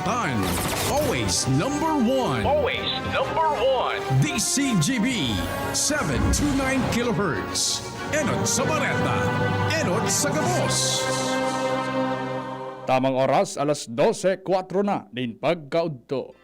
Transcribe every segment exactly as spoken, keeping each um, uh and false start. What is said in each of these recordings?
Tan, always number one. Always number one. D C G B, seven two nine kilohertz. Enot sa Bareta, enot sa gabos. Tamang oras, alas dose kwatro na nin pagkaudto.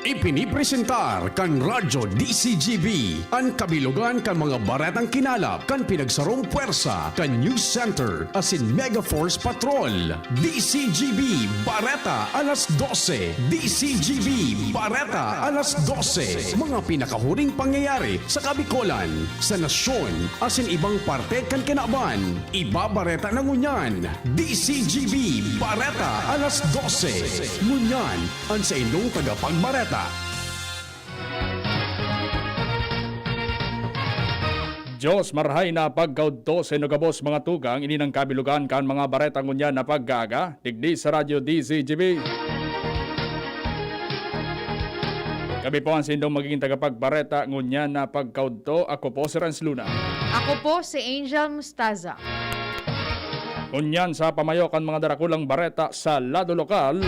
Ipinipresentar kan Radyo D C G B an kabilogan kan mga baretang kinalap kan pinagsarong pwersa kan News Center asin Mega Force Patrol. D C G B Bareta alas dose. D C G B Bareta alas dose. Mga pinakahuring pangyayari sa Kabikolan, sa nasyon, asin ibang parte kan kinaban. Ibabareta na ngunyan. D C G B Bareta alas dose. Ngunyan, an saindong tagapagbareta. Diyos marhay na pagkaudto sa inyo gabos, mga tugang. Ini nang kabilogan kan mga bareta ngunyan na pag-aaga, digdi sa Radyo D Z G B. Kami po ang sindong magiging tagapagbareta ngunyan na pagkaudto. Ako po si Renz Luna. Ako po si Angel Mustaza. Ngunyan sa pamayo kan mga darakulang bareta sa lado lokal,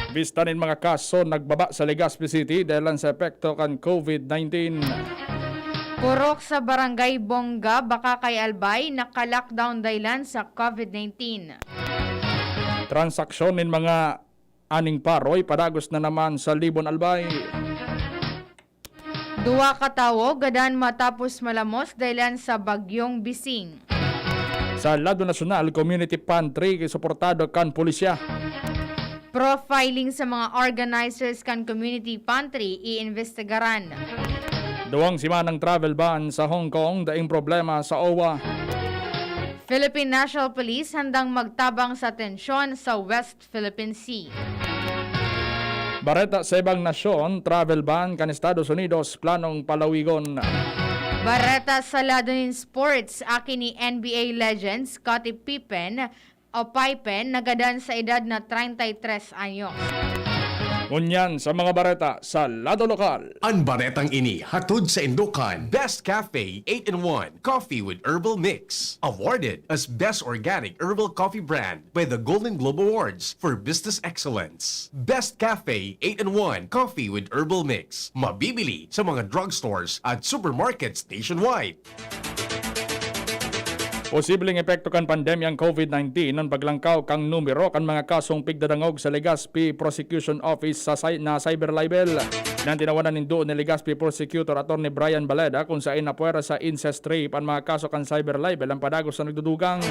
bista nin mga kaso nagbaba sa Legazpi City dahilan sa epekto kan COVID nineteen. Purok sa Barangay Bongga, Bacacay, Albay, naka-lockdown dahilan sa COVID nineteen. Transaksyon nin mga aning paroy padagos na naman sa Libon, Albay. Duwa ka tawo gadan matapos malamos dahilan sa Bagyong Bising. Sa lado nasyonal, community pantry suportado kan pulisya. Profiling sa mga organizers kan community pantry iimbestigaran. Duwang simanang travel ban sa Hong Kong, daing problema sa owa. Philippine National Police handang magtabang sa tensyon sa West Philippine Sea. Bareta sa ibang nasyon, travel ban kan Estados Unidos planong palawigon. Bareta sa lado nin sports, aki ni N B A legend Scottie Pippen o Pippen nagadan sa edad na treinta y tres anyos. Ngunyan sa mga bareta sa lado lokal. An baretang ini hatod saindo kan Best Cafe eight-in-one Coffee with Herbal Mix, awarded as Best Organic Herbal Coffee Brand by the Golden Globe Awards for Business Excellence. Best Cafe eight-in-one Coffee with Herbal Mix, mabibili sa mga drugstores at supermarkets nationwide. Posibleng epekto kan pandemyang COVID nineteen an paglangkaw kan numero kan mga kasong pigdadangog sa Legazpi Prosecution Office sa cy-, na cyber libel. Nan tinawanan nin duo ni Legazpi Prosecutor Attorney Brian Baleda, kun saen napwersa sa incest rape an mga kaso kan cyber libel an padagos na nagdudugang.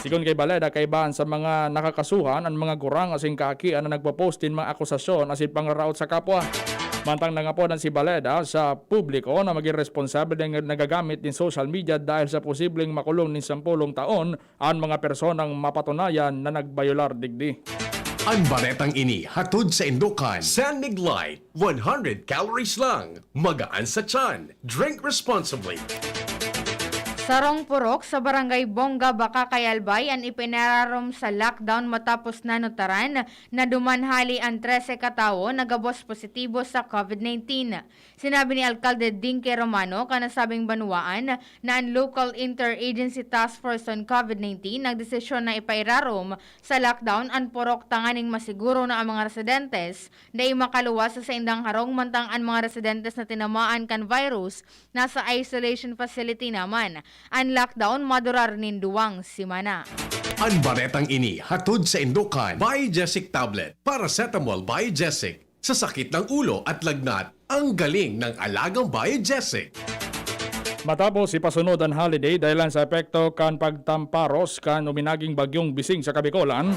Sigon kay Baleda, kaibahan sa mga nakakasuhan, an mga gurang asin kaakian na nagpo-post nin mga akusasyon asin pangraraot sa kapwa. Mantang nangapodan si Baleda sa publiko na magin responsable na nagagamit nin social media dahil sa posibleng makulong nin sampolong taon an mga personang mapatunayan na nagbayolar digdi. An baretang ini hatod saindo kan San Mig Light, one hundred calories lang, magaan sa tiyan, drink responsibly. Sarong purok sa Barangay Bongga, Bacacay, Albay an ipinararom sa lockdown matapos nanutaran na duman hali an trese ka tawo na gabos positibo sa COVID nineteen. Sinabi ni Alkalde Dinky Romano kan nasabing banwaan na an local Interagency Task Force on COVID nineteen nagdesisyon na ipairarom sa lockdown an purok tanganing masiguro na an mga residentes dai makaluwas sa saindang harong, mantang an mga residentes na tinamaan kan virus nasa isolation facility naman. An lockdown madurar nin duwang semana. An baretang ini hatod saindo kan Biogesic Tablet, Paracetamol Biogesic, sa sakit ng ulo at lagnat, ang galing ng alagang Biogesic. Matapos ipasunod an holiday dahilan sa epekto kan pagtamparos kan uminaging Bagyong Bising sa Kabikolan,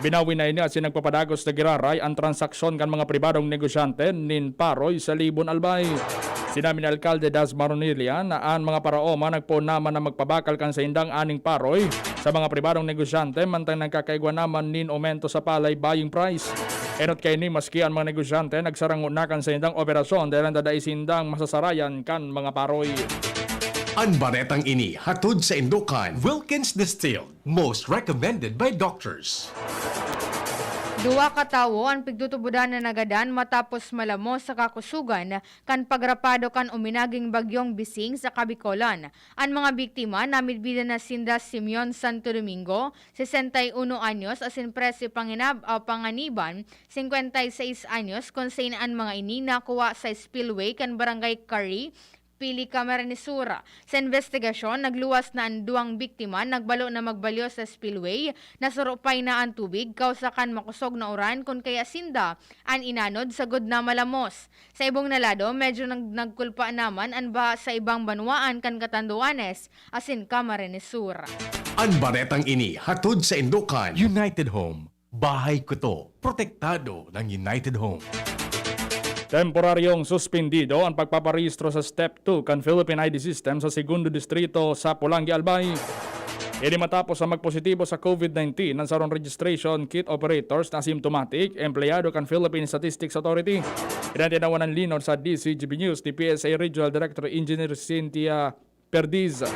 binawi na ini asin nagpapadagos na giraray an transaksyon kan mga pribadong negosyante nin paroy sa Libon, Albay. Sinabi ni Alkalde Das Maronilla na an mga paraoma nagpoon naman na magpabakal kan saindang aning paroy sa mga pribadong negosyante, mantang nagkakaigwa naman nin omento sa palay buying price. Enot kaini, maski an mga negosyante nagsarango na kan saindang operasyon dahil dai sindang masasarayan kan mga paroy. An baretang ini hatod saindo kan Wilkins Distilled, most recommended by doctors. Duwa ka tawo an pigtutubodan na nagadan matapos malamos sa kakusogan kan pagrapado kan uminaging bagyong Bising sa Kabikolan. An mga biktima namidbidan na sinda Simeon Santo Domingo, sesenta y uno anyos, asin Presi Panginab-, ah, Panganiban, singkwenta y seis anyos, kun sain an mga ini nakuha sa spillway kan Barangay Kari, Pili, Camarines Sur. Sa imbestigasyon, nagluwas na an duwang biktima, nagbalo na magbalyo sa spillway, nasurupay na an tubig, kausa kan makosog na uran kun kaya sinda an inanod sagod na malamos. Sa ibong na lado, medyo nag-, nagkulpa naman an baha sa ibang banwaan kan Catanduanes asin Camarines Sur. An baretang ini hatod sa Indokan. United Home. Bahay kuto. Protektado ng United Home. Temporaryong suspindido ang pagpaparehistro sa Step two kan Philippine I D System sa Segundo Distrito sa Polangui, Albay. Ini matapos ang magpositibo sa COVID nineteen ang sarong registration kit operators na asymptomatic, empleyado kan Philippine Statistics Authority. Ini an tinawan nin linaw sa D Z G B News ni P S A Regional Director Engineer Cynthia Perdiz.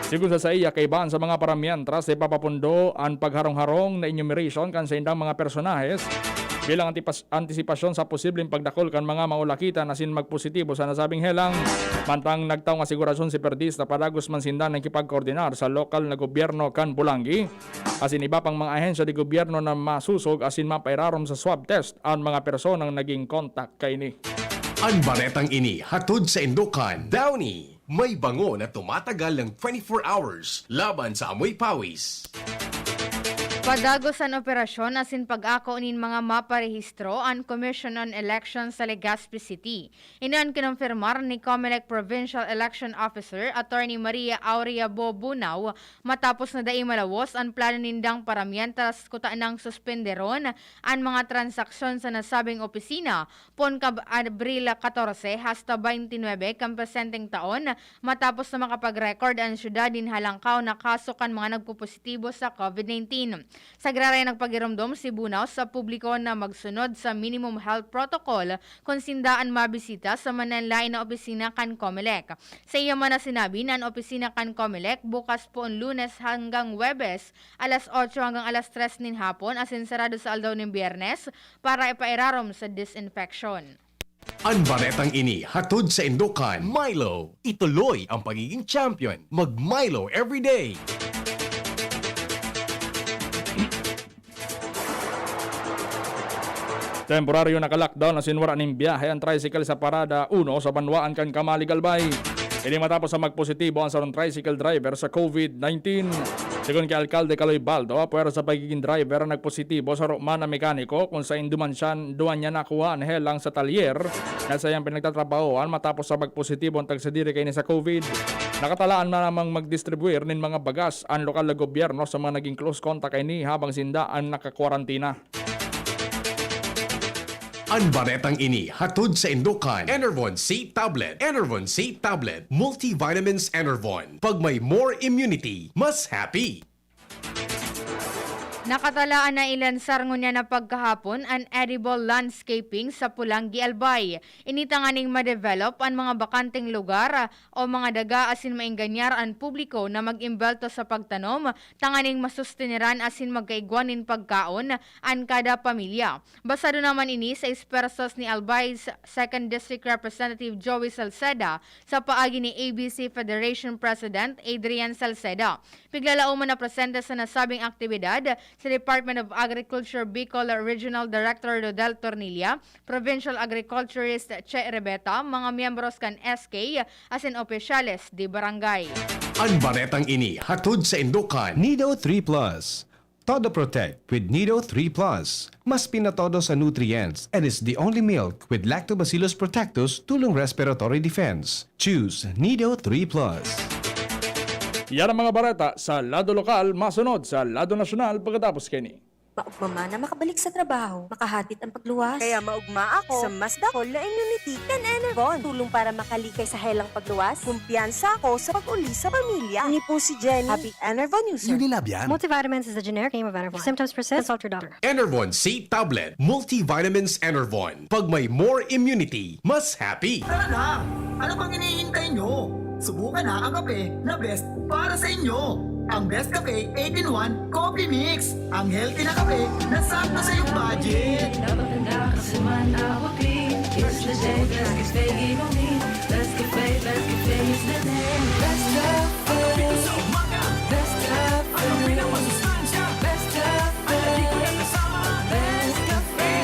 Sigon sa saiya, kaibahan sa mga paramiyan, tras na ipapapundo an pagharong-harong na enumeration kan saindang mga personahes bilang antipas-, antisipasyon sa posibleng pagdakul kan mga maulakitan asin magpositibo sa nasabing helang. Mantang nagtaong asigurasyon si Perdiz na padagos man sinda nakikipagkoordinar sa lokal na gobyerno kan Polangui asin iba pang mga ahensya de gobyerno na masosog asin mapairarom sa swab test an mga personang naging kontak kaini. An baretang ini hatod sa Indokan. Downy, may bango na tumatagal ng twenty-four hours laban sa amoy pawis. Padagos an operasyon asin pag-ako nin mga maparehistro an Commission on Elections sa Legazpi City. Ini an kinompirmar ni Comelec Provincial Election Officer Attorney Maria Aurea Bo Bunao matapos na dai malawos an plano nindang paramiyan tras kuta nang suspenderon an mga transaksyon sa nasabing opisina poon kan Abril katorse hasta baynte nuebe kan presenteng taon, matapos na makapag-record an syudad nin halangkaw na kaso kan mga nagpopositibo sa COVID nineteen. Sa giraray nagpagiromdom si Bunao sa publiko na magsunod sa minimum health protocol kun sinda an mabisita sa manlaen-laen na opisina kan Comelec. Sa iya man na sinabi na an opisina kan Comelec bukas poon Lunes hanggang Huwebes, alas otso hanggang alas tres nin hapon, asin sarado sa aldaw nin Biyernes para ipairarom sa disinfection. An baretang ini hatod sa Indokan. Milo, ituloy ang pagiging champion. Mag Milo everyday. Temporaryo naka-lockdown asin wara nin biyahe an tricycle sa Parada uno sa banwaan kan Camalig, Albay. Ini matapos na magpositibo ang sarong tricycle driver sa COVID nineteen. Sigon ki Alkalde Kaloy Baldo, pwera sa pagigin driver ang nagpositibo saro man na mekaniko kun saen duman siya, duman niya nakuha an helang sa talyer na saiyang pinagtatrabahoan matapos sa pagpositibo an tagsadiri kaini sa COVID. Nakatalaan na namang magdistribuir nin mga bagas an lokal na gobyerno sa mga naging close contact kaini habang sinda an nakakwarantina. An baretang ini hatod sa Indokan. Enervon C Tablet. Enervon C Tablet. Multivitamins Enervon. Pag may more immunity, mas happy. Nakatalaan na ilansar ngunyan na pagkahapon an edible landscaping sa Pulang Gialbay. Ini tanganing ma-develop an mga bakanteng lugar o mga daga asin maenganyar an publiko na mag-imbelto sa pagtanom tanganing masusteneran asin magkaigwa nin pagkaon an kada pamilya. Basado naman ini sa espuwersos ni Albay Second District Representative Joey Salceda sa paagi ni A B C Federation President Adrian Salceda. Piglalaoman na presente sa nasabing aktibidad si Department of Agriculture Bicol Regional Director Rodel Tornilla, Provincial Agriculturist Che Rebeta, mga miyembros kan S K, asin opisyales de barangay. An baretang ini hatod sa Indokan. Nido three plus. Todo Protect with Nido three plus. Mas pinatodo sa nutrients and is the only milk with Lactobacillus protectus tulong respiratory defense. Choose Nido three plus. Yan ang mga bareta sa lado lokal, masunod sa lado nasyonal pagkatapos kaini. Maugma man na makabalik sa trabaho, makahadit ang pagluwas. Kaya maugma ako sa mas dakol na immunity kan Enervon. Tulong para makalikay sa helang pagluwas. Kumpiyansa ako sa pag-uli sa pamilya. Ini po si Jenny. Happy Enervon user. Unilab yan. Multivitamins is a generic name of Enervon. If symptoms persist, consult your doctor. Enervon C Tablet. Multivitamins Enervon. Pag may more immunity, mas happy. Tara na! Ano pang hinihintay nyo? Subukan na ang kape na best para sa inyo! Ang Best Cafe eight-in-one Coffee Mix. Ang healthy na kape na sakto sa iyong budget. Dapat na kasi man abutin. It's the day, Best Cafe inumin. Best Cafe, Best Cafe is the name. Best Cafe. Sa umaga, Best Cafe. Ang kape na masustansya. Best Cafe. Ang kape ko na kasama. Best Cafe.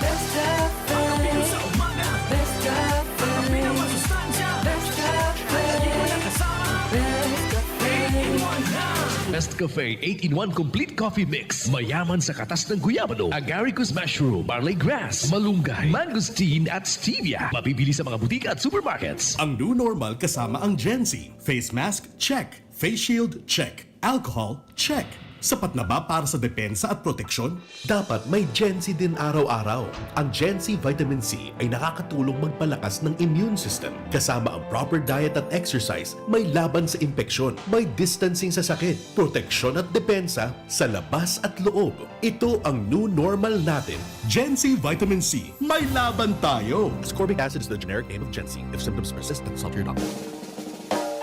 Best Cafe. Ang kape ko sa umaga. Best Cafe. Ang kape na masustansya. Best Cafe. Ang kape ko na kasama. Best Cafe. Eight-in-one na. Best Cafe eight-in-one Complete Coffee Mix. Mayaman sa katas ng guyabano, agaricus mushroom, barley grass, malunggay, mangosteen at stevia. Mabibili sa mga butika at supermarkets. Ang new normal kasama ang Gen Z. Face mask, check. Face shield, check. Alcohol, check. Sapat na ba para sa depensa at proteksyon? Dapat may Gen Z din araw-araw. Ang Gen Z Vitamin C ay nakakatulong magpalakas ng immune system. Kasama ang proper diet at exercise, may laban sa impeksyon, may distancing sa sakit, proteksyon at depensa sa labas at loob. Ito ang new normal natin. Gen Z Vitamin C, may laban tayo! Ascorbic acid is the generic name of Gen Z. If symptoms persist, consult your doctor.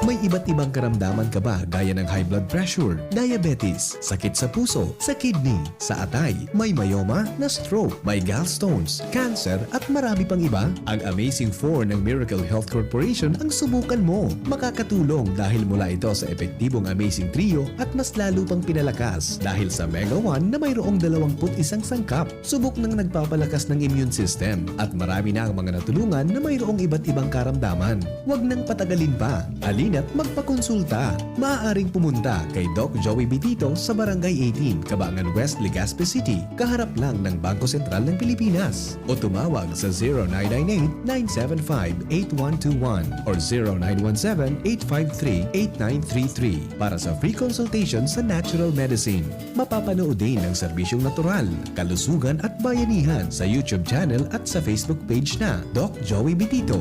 May iba't ibang karamdaman ka ba, gaya ng high blood pressure, diabetes, sakit sa puso, sa kidney, sa atay, may myoma, na-stroke, may gallstones, cancer, at marami pang iba? Ang Amazing Four ng Miracle Health Corporation ang subukan mo. Makakatulong dahil mula ito sa epektibong Amazing Trio at mas lalo pang pinalakas dahil sa Mega One na mayroong dalawampu't isang sangkap. Subok nang nagpapalakas ng immune system at marami na ang mga natulungan na mayroong iba't ibang karamdaman. Huwag nang patagalin pa. Halina't magpakonsulta. Maaaring pumunta kay Doc Joey Bitito sa Barangay eighteen, Cabangan West, Legazpi City, kaharap lang ng Bangko Sentral ng Pilipinas. O tumawag sa zero nine nine eight, nine seven five, eight one two one or zero nine one seven, eight five three, eight nine three three para sa free consultation sa natural medicine. Mapapanood din ang serbisyong natural, kalusugan at bayanihan sa YouTube channel at sa Facebook page na Doc Joey Bitito.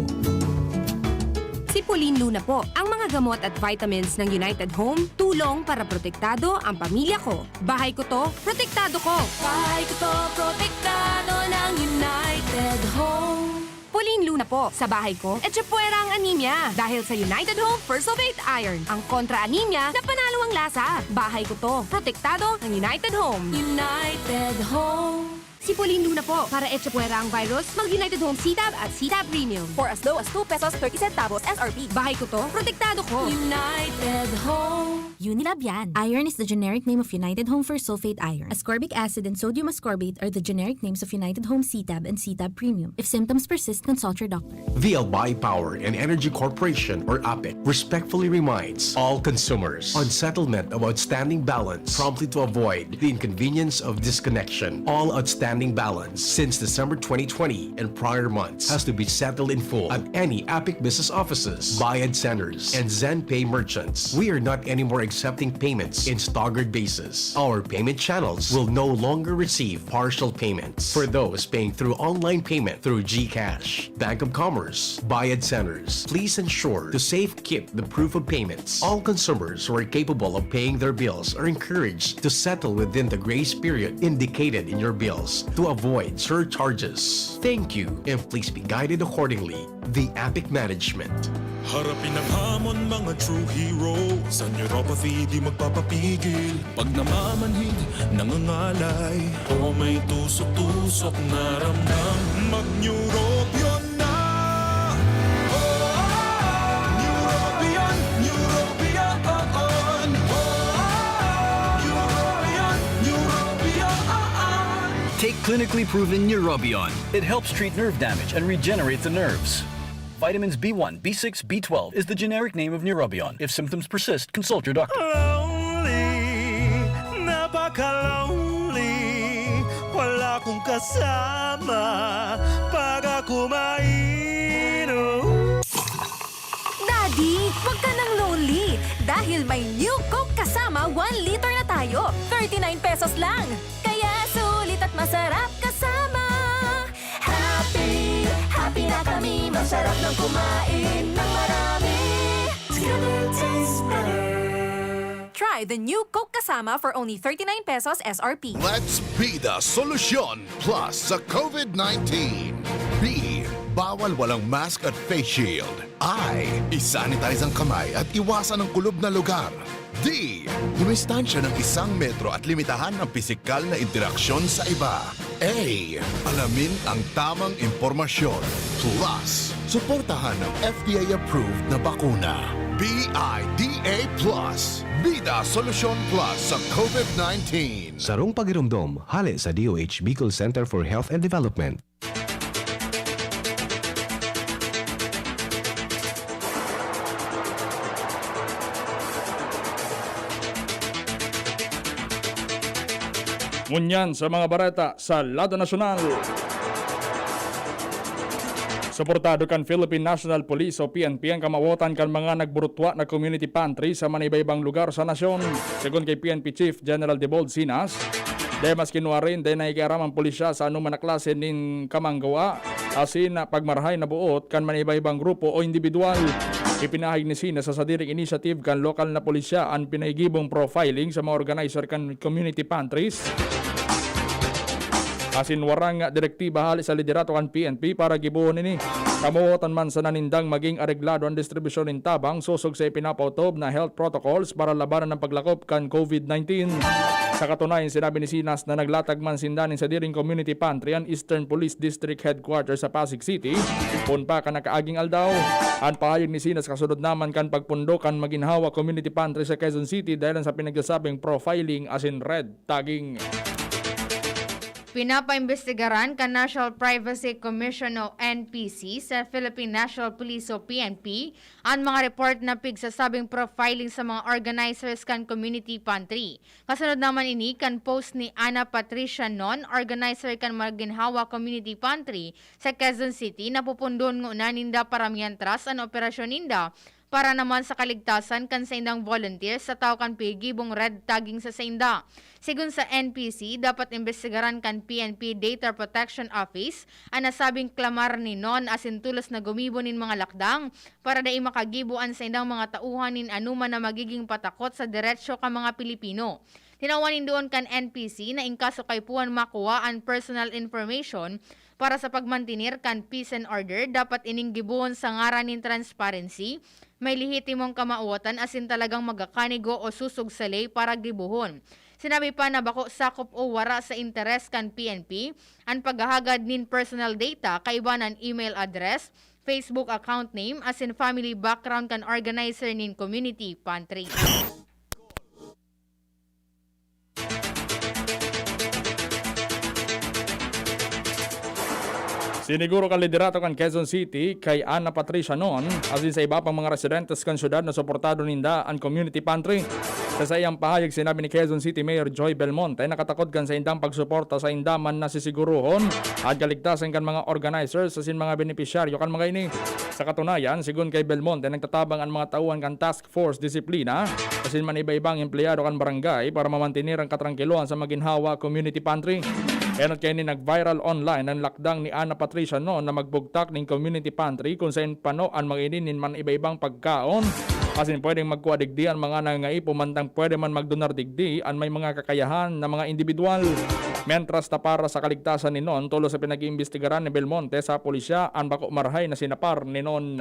Si Pauline Luna po. Ang mga gamot at vitamins ng United Home, tulong para protektado ang pamilya ko. Bahay ko to, protektado ko. Bahay ko to, protektado ng United Home. Pauline Luna po. Sa bahay ko, etchepuera ang anemia. Dahil sa United Home First of Eight Iron, ang kontra anemia na panalo ang lasa. Bahay ko to. Protektado ng United Home. United Home. Si Pauline Luna po. Para etchepuera ang virus, mag United Home C-Tab at C-Tab Premium. For as low as two pesos thirty centavos S R P. Bahay ko to. Protektado ko. United Home. Unilab yan. Iron is the generic name of United Home for sulfate iron. Ascorbic acid and sodium ascorbate are the generic names of United Home C-Tab and C-Tab Premium. If symptoms persist, consult your doctor. The Albay Power and Energy Corporation, or APEC, respectfully reminds all consumers on settlement of outstanding balance promptly to avoid the inconvenience of disconnection. All outstanding balance since December twenty twenty and prior months has to be settled in full at any APEC business offices, Bayad Centers, and ZenPay merchants. We are not anymore accepting payments in staggered basis. Our payment channels will no longer receive partial payments for those paying through online payment through GCash, Bank of Commerce, Bayad Centers. Please ensure to safekeep the proof of payments. All consumers who are capable of paying their bills are encouraged to settle within the grace period indicated in your bills to avoid surcharges. Thank you, and please be guided accordingly. The APEC Management. Harapin ang hamon, mga true hero. Sa neuropathy, di magpapapigil. Pag namamanhid, nangangalay, o may tusok-tusok na ramdam, mag-Neurobion na! Oh, Neurobion, Neurobion, oh, oh. Neurobion, Neurobion, oh, oh. Take clinically proven Neurobion. It helps treat nerve damage and regenerate the nerves. Vitamins B one, B six, B twelve is the generic name of Neurobion. If symptoms persist, consult your doctor. Lonely, napaka-lonely. Wala akong kasama pag ako mainom. Daddy, wag ka nang lonely dahil may New Coke Kasama one liter na tayo. Thirty-nine pesos lang. Kaya sulit at masarap kasama. Happy, happy na kami. Masarap ng kumain ng marami. It's gonna taste better. Try the New Coke Kasama for only thirty-nine pesos S R P. Let's be the solution plus sa COVID nineteen. B, bawal walang mask at face shield. I, isanitize ang kamay at iwasan ang kulob na lugar. D. Dumistansya ng isang metro at limitahan ang pisikal na interaksyon sa iba. A. Alamin ang tamang impormasyon. Plus, suportahan ang F D A-approved na bakuna. B I D A plus. Bida Solusyon Plus sa COVID nineteen. Sarong pagiromdom, hale sa D O H Bicol Center for Health and Development. Ngunyan sa mga bareta sa lado nasyonal. Suportado kan Philippine National Police o P N P ang kamawotan kan mga nagburutwa na community pantry sa manibaybang lugar sa nasyon. Segun kay P N P Chief General Debold Sinas, dai mas kinuha rin, dai nakikiaram ang pulisya sa anoman na klase nin kamanggawa asin pagmarahay na boot kan manibaybang grupo o indibidwal. Ipinahayag ni Sinas sa sadiring initiative kan lokal na pulisya an pinagigibong profiling sa mga organizer kan community pantries. Asin warang direktiba hali sa liderato kan P N P para gibohon ini. Kamotan man sana nindang maging areglado an distribusyon nin tabang sosog sa ipinapautob na health protocols para labanan ang paglakop kan COVID nineteen. Sa katunayan, sinabi ni Sinas na naglatag man sinda nin sadiring community pantry an Eastern Police District Headquarters sa Pasig City, pon pa kan nakaaging aldaw. An pahayag ni Sinas kasunod naman kan pagpundo kan maginhawa community pantry sa Quezon City dahil sa pinagsasabing profiling asin red tagging. Pinapaimbestigaran kan National Privacy Commission o N P C sa Philippine National Police o P N P an mga report na pigsasabing profiling sa mga organizers kan community pantry. Kasunod naman ini kan post ni Ana Patricia Non, organizer kan Maginhawa Community Pantry sa Quezon City, na pupundon ngona ninda para mientras an operasyon ninda para naman sa kaligtasan kan saindang volunteers sa tawo kan pigibong red tagging sa sainda. Sigon sa N P C, dapat imbestigaran kan P N P Data Protection Office an nasabing klamar ni Non asin tolos na gumibo nin mga lakdang para dai makagibo an saindang mga tauhan nin anoman na magiging patakot sa deretsyo kan mga Pilipino. Tinawan nin duon kan N P C na in kaso kaipuhan makuha an personal information para sa pagmantener kan peace and order, dapat ining gibohon sa ngaran nin transparency, may lehitimong kamawotan asin talagang magakanigo o susog sa ley para gibohon. Sinabi pa na bako sakop o wara sa interes kan P N P an paghahagad nin personal data kaiba nan email address, Facebook account name, asin family background kan organizer nin community pantry. Siniguro kan liderato kan Quezon City kay Ana Patricia Non asin sa iba pang mga residentes kan syudad na suportado ninda an community pantry. Sa saiyang pahayag, sinabi ni Quezon City Mayor Joy Belmonte na katakod kan saindang pagsuporta sainda man na sisigurohon an kaligtasan kan mga organizers asin mga benepisyaryo kan mga ini. Sa katunayan, sigon kay Belmonte, nagtatabang an mga tauhan kan Task Force Disiplina asin man iba-ibang empleyado kan barangay para mamantener an katrangkilohan sa Maginhawa Community Pantry. Enot kaini, nag-viral online an lakdang ni Ana Patricia Non na magbugtak nin community pantry, kun saen pano an mga ini nin man iba-ibang pagkaon asin pwedeng magkua digdi an mga nangangaipo mantang pwede man magdonar digdi an may mga kakayahan na mga indibidwal. Mientras na para sa kaligtasan ni Non, tolos sa pinag-iimbestigaran ni Belmonte sa pulisya an bako marahay na sinapar ni Non.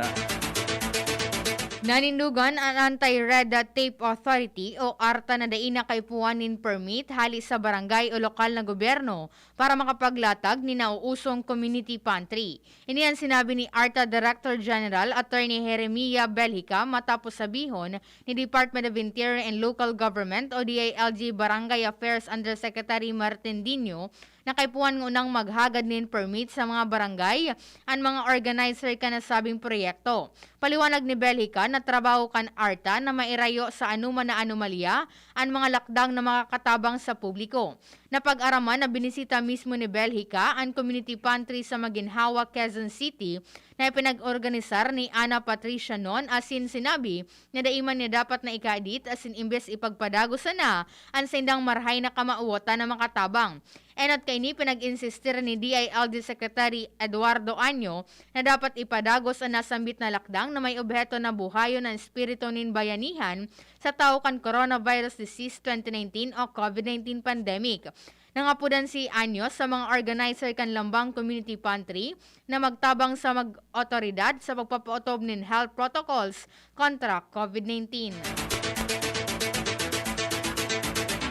Nanindogan an Anti-Red Tape Authority o ARTA na dai na kaipuhan nin permit hali sa barangay o lokal na gobyerno para makapaglatag nin nauusong community pantry. Ini an sinabi ni ARTA Director General Attorney Jeremia Belgica matapos sabihon ni Department of Interior and Local Government o D I L G Barangay Affairs Undersecretary Martin Dinho na kaipuhan ngunang maghagad nin permit sa mga barangay an mga organizer kan nasabing proyekto. Paliwanag ni Belgica na trabaho kan ARTA na mairayo sa anoman na anomalya an mga lakdang na makakatabang sa publiko. Napag-araman na binisita mismo ni Belgica an community pantry sa Maginhawa, Quezon City, na ipinag-organisar ni Ana Patricia Non asin sinabi na dai man niya dapat na ikaadit asin imbes ipagpadagos sana an saindang marahay na kamawatan na makatabang. Enot kaini, pinag-insistir ni D I L G Secretary Eduardo Año na dapat ipadagos an nasambit na lakdang na may obheto na buhayon an espiritu nin bayanihan sa tawo kan coronavirus disease twenty nineteen o COVID nineteen pandemic. Nangapodan si Año sa mga organizer kan Lambang Community Pantry na magtabang sa mag-otoridad sa pagpapautob nin health protocols kontra COVID nineteen.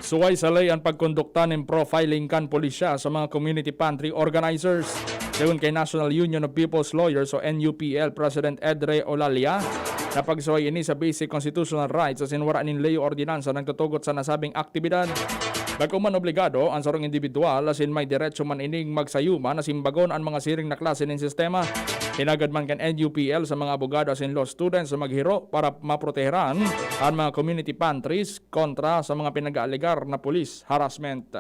Suway sa ley an pagkondukta nin profiling kan pulisya sa mga community pantry organizers. Segun kay National Union of People's Lawyers o N U P L President Edre Olalia, napagsuway ini sa basic constitutional rights asin wara nin ley o ordinansa nagtutugot sa nasabing aktibidad. Bako man obligado an sarong indibidwal asin may derecho man ining magsayuman na simbagon an mga siring na klase nin sistema. Hinagad man kan N U P L sa mga abogado asin law students na maghiro para maproteheran an mga community pantries kontra sa mga pinag-aalegar na police harassment.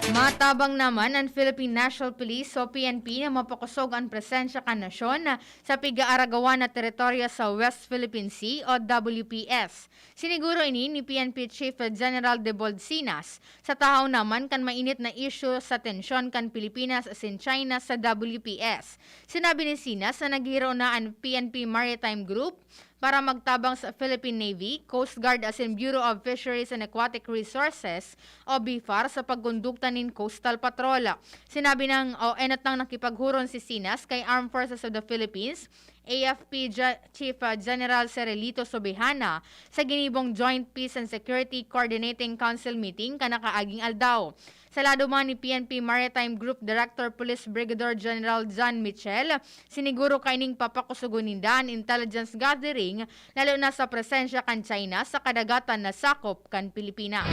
Matabang naman an Philippine National Police o P N P na mapakosog an presensya kan nasyon sa pig-aaragawan na teritoryo sa West Philippine Sea o W P S. Siniguro ini ni P N P Chief General Debold Sinas sa tahaw naman kan mainit na isyu sa tensyon kan Pilipinas asin China sa W P S. Sinabi ni Sinas na naghihiro na an P N P Maritime Group para magtabang sa Philippine Navy, Coast Guard asin Bureau of Fisheries and Aquatic Resources o BFAR sa pagkondukta nin coastal patrol. Sinabi ng o enot nang nakipaghuron si Sinas kay Armed Forces of the Philippines, A F P Ge- Chief uh, General Cerelito Sobejana sa ginibong Joint Peace and Security Coordinating Council meeting kan nakaaging aldaw. Sa lado man ni P N P Maritime Group Director Police Brigadier General John Mitchell, siniguro kaining papakusugon ninda an intelligence gathering, lalo na sa presensya kan China sa kadagatan na sakop kan Pilipinas.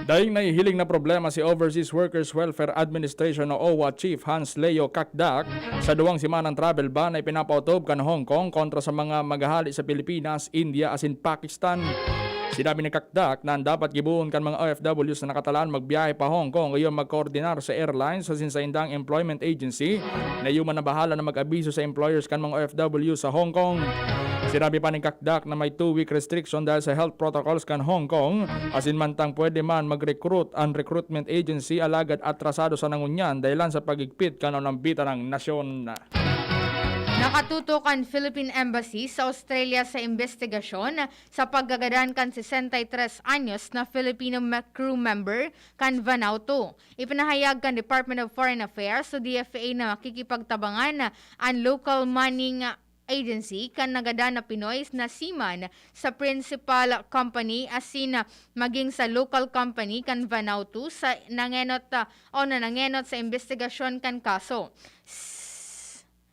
Daing nahihiling na problema si Overseas Workers Welfare Administration o OWWA Chief Hans Leo Cacdac sa duwang semanang travel ban na ipinapautob kan Hong Kong kontra sa mga maghahali sa Pilipinas, India asin Pakistan. Sinabi ni Cacdac na an dapat gibohon kan mga O F Ws na nakatalaan magbiyahe pa Hong Kong iyo magkoordinar sa airlines asin saindang employment agency na iyo man na bahala na mag-abiso sa employers kan mga O F W sa Hong Kong. Sinabi pa ni Cacdac na may two-week restriction dahil sa health protocols kan Hong Kong, asin mantang pwede man mag-recruit an recruitment agency alagad atrasado sana ngunyan dahilan sa pag-igpit kan naolambitan ng nasyon. Nakatutok an Philippine Embassy sa Australia sa imbestigasyon sa pagkagadan kan sesenta y tres anyos na Filipino me- crew member kan Vanuatu. Ipinahayag kan Department of Foreign Affairs o D F A na makikipagtabangan an local manning agency kan nagadan na Pinoy na seaman sa principal company asin maging sa local company kan Vanuatu sa nangenot, ah, o na nangenot sa imbestigasyon kan kaso. S-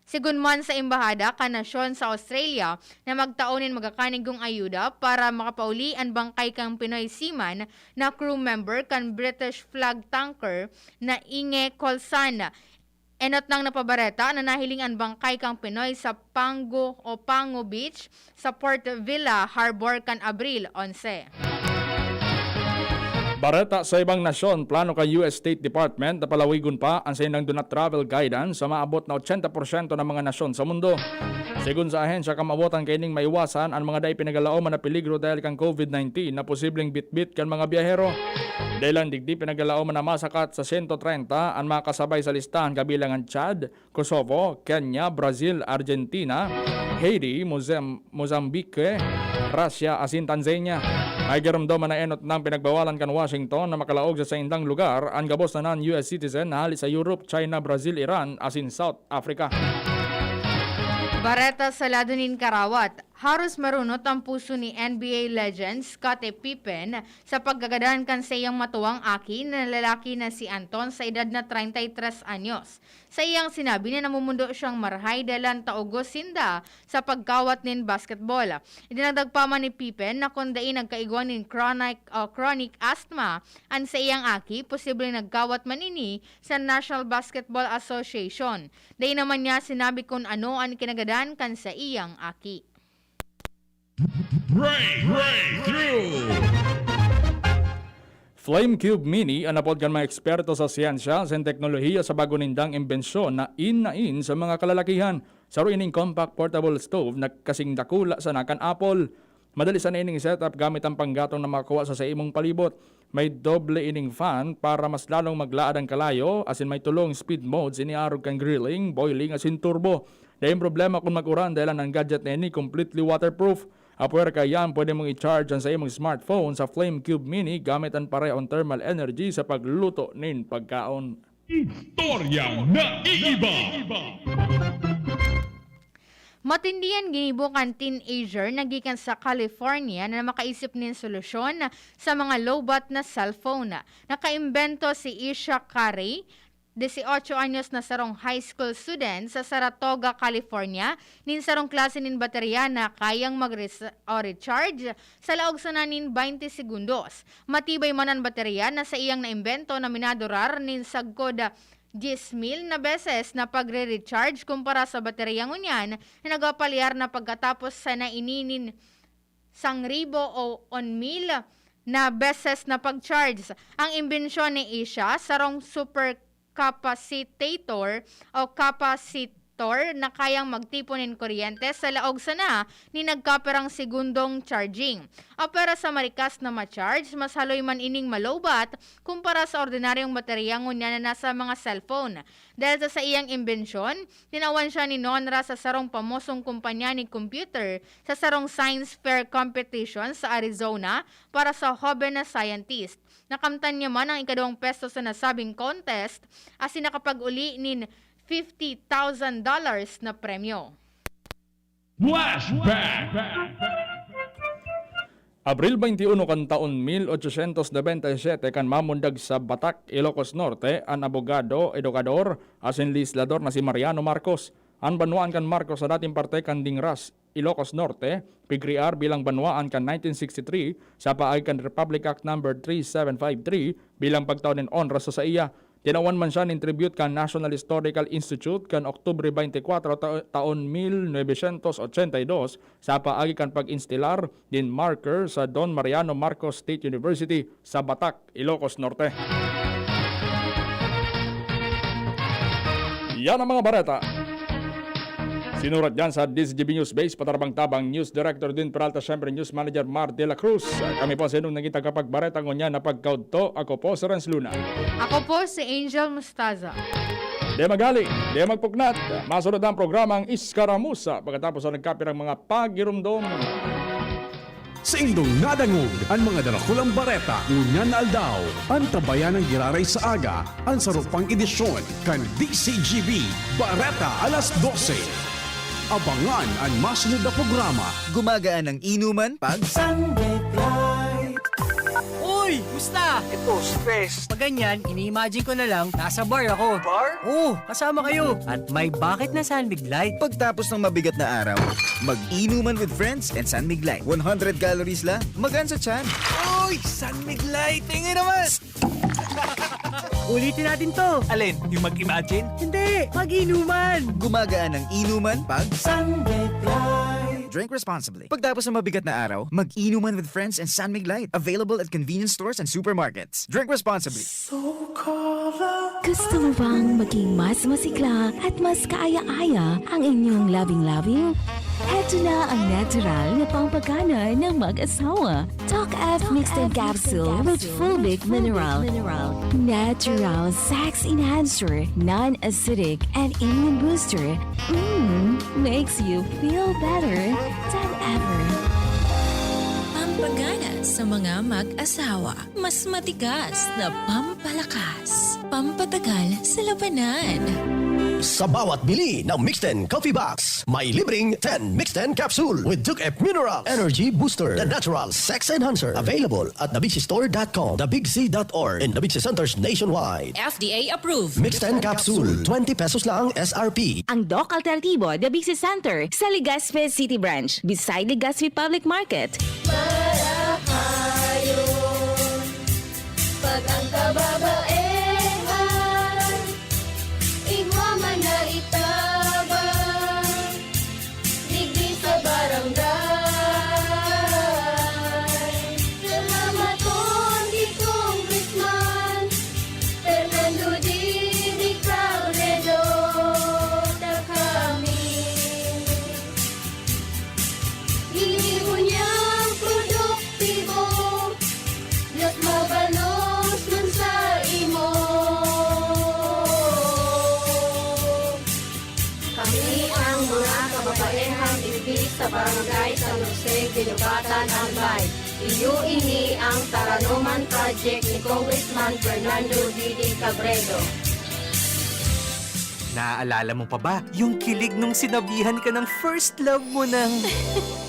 Sigun man sa embahada kan nasyon sa Australia na magtao nin magakanigong ayuda para makapauli an bangkay kan Pinoy seaman na crew member kan British flag tanker na Inge Colson. Enot nang napabareta na nahiling an bangkay kan Pinoy sa Pango o Pango Beach sa Port Vila Harbor kan Abril onse. Bareta sa ibang nasyon, plano kan U S State Department na palawigon pa an saindang do not travel guidance sa maabot na ochenta porsyento na mga nasyon sa mundo. Segun sa ahensya, kamawotan kaining maiwasan an mga dai pinagalaoman na peligro dahil kan COVID nineteen na posibleng bitbit kan mga biyahero. Dai lang digdi pinagalaoman na masakat sa sento trenta an makasabay sa listahan kabilang an Chad, Kosovo, Kenya, Brazil, Argentina, Haiti, Mozam- Mozambique, Russia asin Tanzania. May giromdoman na enot nang pinagbawalan kan Washington na makalaog sa saindang lugar an gabos na non-U S citizen na hali sa Europe, China, Brazil, Iran asin South Africa. Bareta sa lado nin karawat, haros marunot ang puso ni N B A legend Scottie Pippen sa pagkagadan kan saiyang matuwang aki na lalaki na si Anton sa edad na treinta y tres anyos. Sa iyang sinabi na namumundo siyang marahay dalan taugos sinda sa pagkawat nin basketball. Idinagdag pa man ni Pippen na kun dai nagkaigwa nin chronic, o chronic asthma an saiyang aki, posibleng nagkawat man ini sa National Basketball Association. Dai naman niya sinabi kun ano an kinagadan kan saiyang aki. Break, breakthrough. Flame Cube Mini an apod kan mga eksperto sa siyensya asin teknolohiya sa bago nindang imbensyon na in na in sa mga kalalakihan. Saro ining compact portable stove na kasing dakula sana kan Apple. Madali sana ining setup gamit ang panggatong na makakuha sa, sa imong palibot. May doble ining fan para mas lalong maglaad ang kalayo, asin may tulong speed modes ini arog kan grilling, boiling, asin turbo. Daing problema kun mag-uran dahil ang gadget na ini completely waterproof. Apwera kaiyan, pwede mong i-charge ang sa imong smartphone sa Flame Cube Mini gamit ang parehong thermal energy sa pagluto nin pagkaon. Istoryang naiiba. Matindi an ginibo kan teenager na gikan sa California na makaisip nin solusyon sa mga lowbat na cellphone. Nakaimbento si Isha Carey, dieciocho anyos, na sarong high school student sa Saratoga, California, nin sarong klase nin baterya na kayang mag-res-, o recharge sa laog sana nin twenty segundos. Matibay man an baterya na saiyang naimbento na minadurar nin sagkod dies mil na beses na pagre-recharge kumpara sa baterya ngunyan na nagpapalyar na pagkatapos sana ini nin sangribo o on mil na beses na pag-charge. Ang imbensyon ni Isha, sarong supercapacitor o capacitor na kayang magtipon nin kuryente sa laog sana nin nagkapirang segundong charging. O para sa marikas na ma-charge, mas haloy man ining malowbat kumpara sa ordinaryong baterya ngunyan na nasa mga cellphone. Dahil sa saiyang imbensyon, tinawan siya ni Nonra sa sarong pamosong kumpanya nin computer sa sarong science fair competition sa Arizona para sa hoben na scientist. Nakamtan niya man ang ikaduwang pwesto sa nasabing contest, asin nakapag-uli nin fifty thousand dollars na premyo. Flashback! Abril twenty-uno kan taon mil ochocientos noventa y siete kan mamundag sa Batac, Ilocos Norte, an abogado, edukador, asin lehislador na si Mariano Marcos. An banwaan kan Marcos sa dating parte kan Dingras, Ilocos Norte, pigriar bilang banwaan kan nineteen sixty-three sa paagi kan Republic Act Number three seven five three bilang pagtao nin onra sa saiya. Tinawan man siya nin tribute kan National Historical Institute kan Oktubre twenty-four ta-, taon mil novecientos ochenta y dos sa paagi kan pag-instilar nin marker sa Don Mariano Marcos State University sa Batac, Ilocos Norte. Yan ang mga bareta. Sinurat dyan sa D Z G B News Base, patarabang-tabang News Director Din Peralta, syempre News Manager Mar de la Cruz. Kami po sa inyong naging tagapagbareta ngunyan na pagkaudto. Ako po si Renz Luna. Ako po si Angel Mustaza. Di magali, di magpuknat. Masunod na ang programang Iskaramusa pagkatapos na nagkapirang mga pagirumdom. Saindong nadangog an mga darakulang bareta ngunyan na aldaw. Antabayan an giraray sa aga, an saro pang edisyon kan D Z G B Bareta alas dose. Abangan an masunod na programa. Gumagaan ang inuman pag Sunday Light. Uy! Musta? Ito, stress. Pag ganyan, ini-imagine ko na lang, nasa bar ako. Bar? Oo, kasama kayo. At may bakit na San Mig Light. Pagtapos ng mabigat na araw, mag-inuman with friends and San Mig Light. One hundred calories lang, magaan sa tiyan. Uy! San Mig Light! Tingin naman! Ulitin natin to. Alin? Yung mag-imagine? Hindi! Mag-inuman! Gumagaan ang inuman pag San Mig Light. Drink responsibly. Pagtapos ng mabigat na araw, mag-inuman with friends and San Mig Light. Available at convenience stores and supermarkets. Drink responsibly. Gusto mo bang maging mas masigla at mas kaaya-aya ang inyong loving-loving? Eto na ang natural na pampagana ng mag-asawa. Talk F Mixed in Capsule with Fulvic Mineral. Natural sex enhancer, non-acidic, and immune booster. Mm, makes you feel better than ever. Pampagana sa mga mag-asawa. Mas matigas na pampalakas. Pampatagal sa labanan. Sa bawat bili ng Mixten Coffee Box, may libreng ten Mixten Capsule with Duke F Mineral Energy Booster, the natural sex enhancer. Available at the big c store dot com, the big c dot org, and the big c centers nationwide. F D A approved. Mixten Capsule, twenty pesos lang S R P. Ang Doc Alternatibo, The Big C Center, sa Legazpi City Branch, beside Legazpi Public Market. Marahayon, pag ang kababaehan, igwa man na itabang, digdi sa barangay. Salamaton ki Congressman Fernando Didi Cabredo, ta kami ini ngunyan produktibo, mas mabalos man sa imo. Kami ang mga kababaehang igdi sa Barangay San Jose, Guinobatan, Albay. Iyo ini ang Taranoman Project ni Congressman Fernando Didi Cabredo. Naaalala mo pa ba yung kilig nung sinabihan ka ng first love mo ng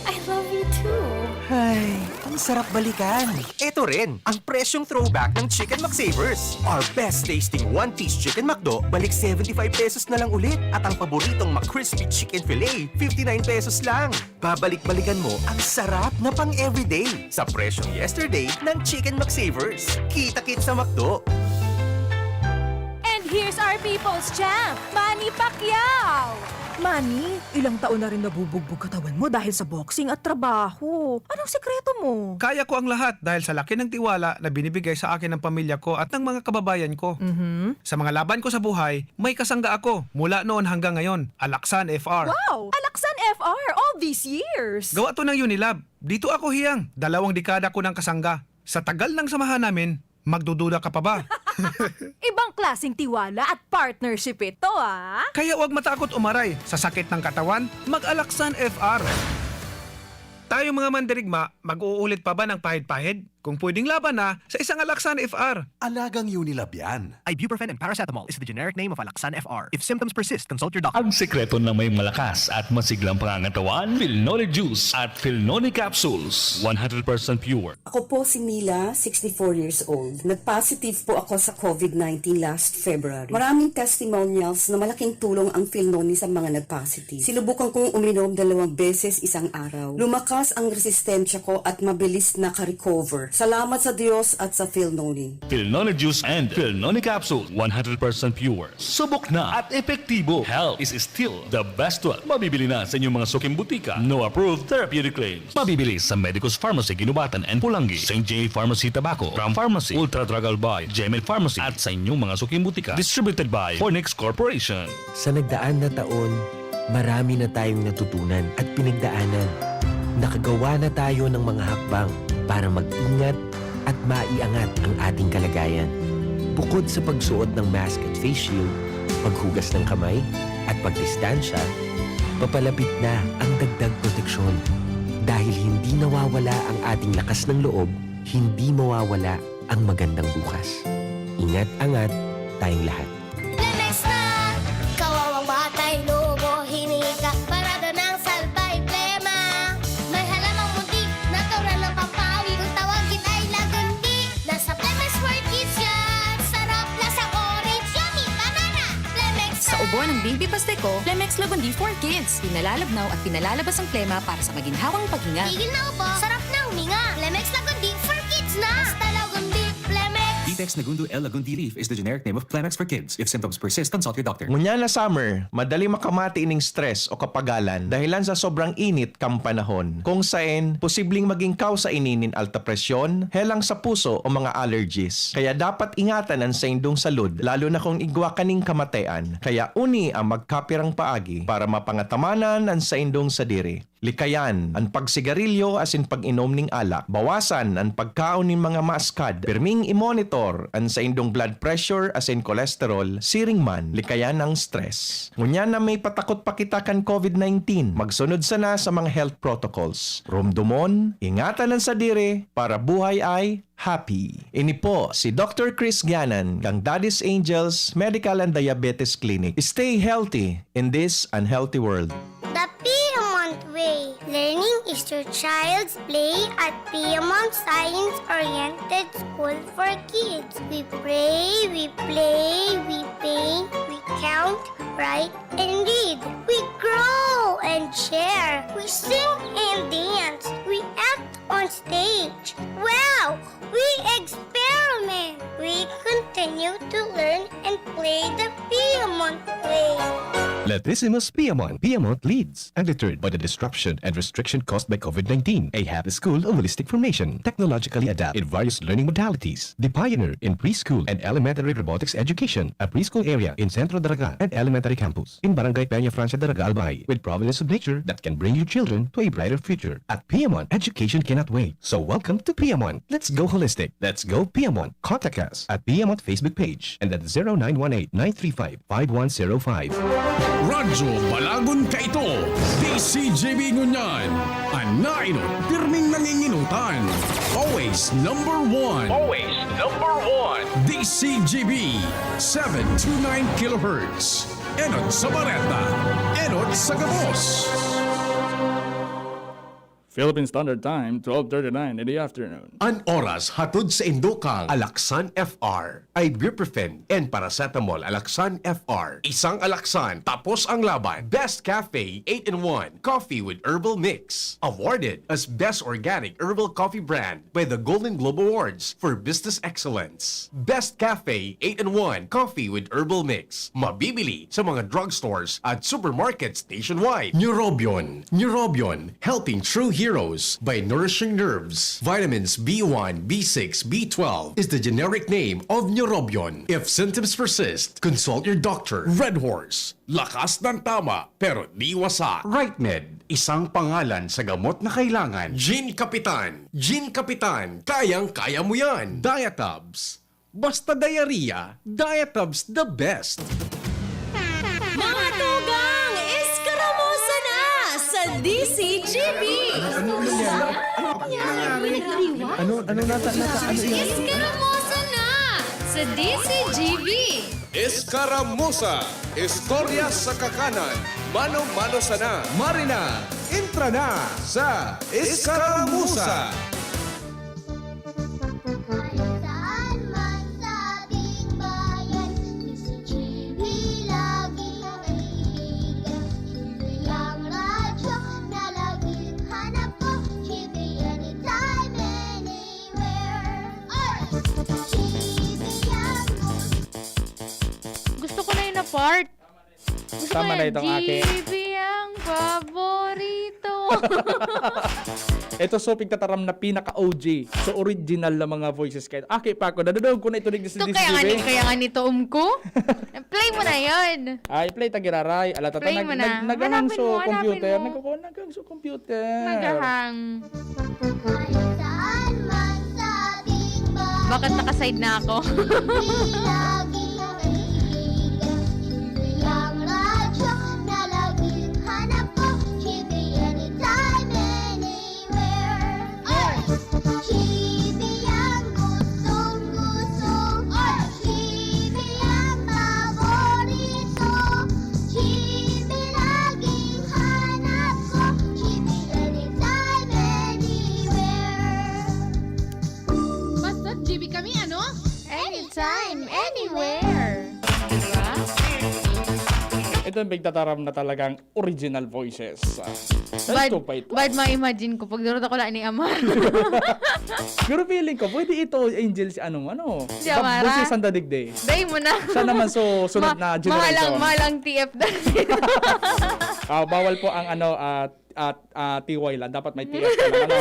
I love you too. Ay, ang sarap balikan. Eto rin, ang presyong throwback ng Chicken McSavers. Our best tasting one-piece Chicken McDo, balik seventy-five pesos na lang ulit. At ang paboritong McCrispy Chicken Fillet, fifty-nine pesos lang. Babalik-balikan mo ang sarap na pang-everyday sa presyong yesterday ng Chicken McSavers. Kita-kit sa McDo. And here's our people's champ, Manny Pacquiao! Manny, ilang taon na rin nabubugbog katawan mo dahil sa boxing at trabaho. Anong sekreto mo? Kaya ko ang lahat dahil sa laki ng tiwala na binibigay sa akin ng pamilya ko at ng mga kababayan ko. Sa mga laban ko sa buhay, may kasangga ako mula noon hanggang ngayon, Alaksan F R. Wow! Alaksan F R all these years! Gawa to ng Unilab. Dito ako hiyang, dalawang dekada ko ng kasangga. Sa tagal ng samahan namin, magdududa ka pa ba? Ibang klaseng tiwala at partnership ito, ah! Kaya huwag matakot umaray sa sakit ng katawan, mag-Alaksan F R. Tayong mga mandirigma, mag-uulit pa ba ng pahid-pahid? Kung pwedeng laban na, sa isang Alaksan F R. Alagang Unilab yan. Ibuprofen and paracetamol is the generic name of Alaxan F R. If symptoms persist, consult your doctor. Ang sekreto ng may malakas at masiglang pangangatawan, Pilnoni Juice at Pilnoni Capsules, one hundred percent pure. Ako po si Mila, sixty-four years old. Nag-positive po ako sa COVID nineteen last February. Maraming testimonials na malaking tulong ang Filnoni sa mga nag-positive. Sinubukan kong uminom dalawang beses isang araw. Lumakas ang resistensya ko at mabilis naka-recover. Salamat sa Diyos at sa Filnoni. Pilnoni Juice and Pilnoni Capsule, one hundred percent pure. Subok na at epektibo. Health is still the best wealth. Mabibili na sa inyong mga suking butika. No approved therapeutic claims. Mabibili sa Medicus Pharmacy, Guinobatan and Pulangi, Saint J Pharmacy Tabaco, Ram Pharmacy, Ultra Drug Albay, Gmail Pharmacy, at sa inyong mga suking butika. Distributed by Fornix Corporation. Sa nagdaan na taon, marami na tayong natutunan at pinagdaanan. Nakagawa na tayo ng mga hakbang para mag-ingat at maiangat ang ating kalagayan. Bukod sa pagsuot ng mask at face shield, paghugas ng kamay, at pagdistansya, papalapit na ang dagdag proteksyon. Dahil hindi nawawala ang ating lakas ng loob, hindi mawawala ang magandang bukas. Ingat-angat tayong lahat. Plemex na! Kawawang batay, lobo, hinika, parada ng salbay, plema. May halamang munti, natural na pampawi. Kung tawagin ay lagundi, nasa Plemex for Kids yan. Sarap, lasang orange, yummy, banana. Plemex Sa ubo ng baby pasteko, Plemex Lagundi for Kids. Pinalalabnaw at pinalalabas ang plema para sa maginhawang paghinga. Tigil na ubo, sarap na huminga. Plemex Lagundi for Kids na. Basta Lagundi, Plemex. Detex Nagundo L Lagundi leaf is the generic name of Plemex for Kids. If symptoms persist, consult your doctor. Ngunyan na summer, madali makamati ining stress o kapagalan dahilan sa sobrang init kan panahon, kung saen posibleng maging kausa ini nin alta presyon, helang sa puso o mga allergies. Kaya dapat ingatan an saindong salud, lalo na kung igwa kaning kamatean. Kaya uni ang magkapirang paagi para mapangatamanan an saindong sadiri. Likayan an pagsigarilyo asin pag-inom ning alak. Bawasan an pagkaon nin mga maaskad. Pirming i-monitor an saindong blood pressure asin cholesterol, siring man likayan ang stress. Ngunyan na may patakot pa kita kan COVID nineteen, magsunod sana sa mga health protocols. Rumdomon, ingatan an sadiri para buhay ay happy. Ini po si Doctor Chris Ganan kang Daddy's Angels Medical and Diabetes Clinic. Stay healthy in this unhealthy world. The Piedmont Way. Learning is your child's play at Piedmont Science-Oriented School for Kids. We pray, we play, we paint, we count, write, and read. We grow and share. We sing and dance. We act on stage. Wow! We experiment. We continue to learn and play the Piedmont way. Latissimus Piedmont. Piedmont leads, undeterred by the disruption and restriction caused by COVID nineteen. A happy school of holistic formation, technologically adapted in various learning modalities. The pioneer in preschool and elementary robotics education, a preschool area in Centro Daraga and elementary campus in Barangay Peña Francia Daraga, Albay, with providence of nature that can bring your children to a brighter future. At Piedmont, education cannot wait. So welcome to Piedmont. Let's go holistic. Let's go Piedmont. Contact us at Piedmont Facebook page and at zero nine one eight nine three five five one zero five. Radyo Balagon Kaito, D C G B Ngunyan, an nainot, pirming nanginginutan. Always number one. Always number one. D C G B, seven two nine kilohertz. Enot sa bareta, enot sa gabos. Philippine Standard Time, twelve thirty-nine in the afternoon. An oras hatod sa indo kang Alaxan F R, ibuprofen and paracetamol. Alaxan F R, isang Alaxan, tapos ang laban. Best Cafe eight-in-one Coffee with Herbal Mix, awarded as Best Organic Herbal Coffee Brand by the Golden Globe Awards for Business Excellence. Best Cafe eight-in-one Coffee with Herbal Mix. Mabibili sa mga drugstores at supermarkets nationwide. Neurobion. Neurobion, helping true heroes by nourishing nerves. Vitamins B one, B six, B twelve is the generic name of Neurobion. If symptoms persist, consult your doctor. Red Horse, lakas ng tama, pero di wasa. Right Med, isang pangalan sa gamot na kailangan. Gin Kapitan, Gin Kapitan, kayang-kaya mo yan. Diatabs, basta diarrhea, Diatabs the best. Mga tugang, eskaramusa na sa D C G B! Ano nangyari? Ano, ano nata, nata, ano yan? Eskaramusa na sa D C G B! Eskaramusa, istorya sa kakanan, mano-mano sana. Marina, entra na sa Eskaramusa. Kahit saan man sa ating bayan, D C G B laging naiiga. G B ang radyo na laging hanap ko, G B anytime, anywhere. Oy! G B ang gusto Gusto ko na yun na part. Gusto Tama ko na yan. itong akin. G B ang paborito. Ito so pigtataram na pinaka-O G. So original na mga voices kayo. Aki pa ako. Nadadog ko na ito digdi sa Ito kaya nga, D C G B. ni- kaya nga nito um ko. Play mo na yun. Ay, play ta giraray. Ala, tata, Play nag, mo nag, na. naghahang Hanapin so mo, hanapin computer. mo. Nagkukuha, naghahang so computer. Naghahang. Kahit saan man sa ating bayan, Bakit naka-side na ako? Laging naiiga, G B ang radyo na laging hanap ko, G B anytime, anywhere. Oy! G B ang gustong gusto, oy! G B ang paborito, G B laging hanap ko, G B anytime, anywhere. Basta G B kami, ano? Anytime, anywhere. Diba? Ito ang pigtataram na talagang original voices. Ah, Bad, ito pa ito. bad ma-imagine ko. Pag durot ako lang ni Amar. Pero feeling ko, pwede ito, Angel, si ano, ano. Si Amara. Voices ang dadigde. Day mo na. Siya naman so, sunod na generation. Mahalang, mahalang T F na. Ah, bawal po ang ano, ah, at ah, T Y lang. Dapat may T F ka lang. Ano?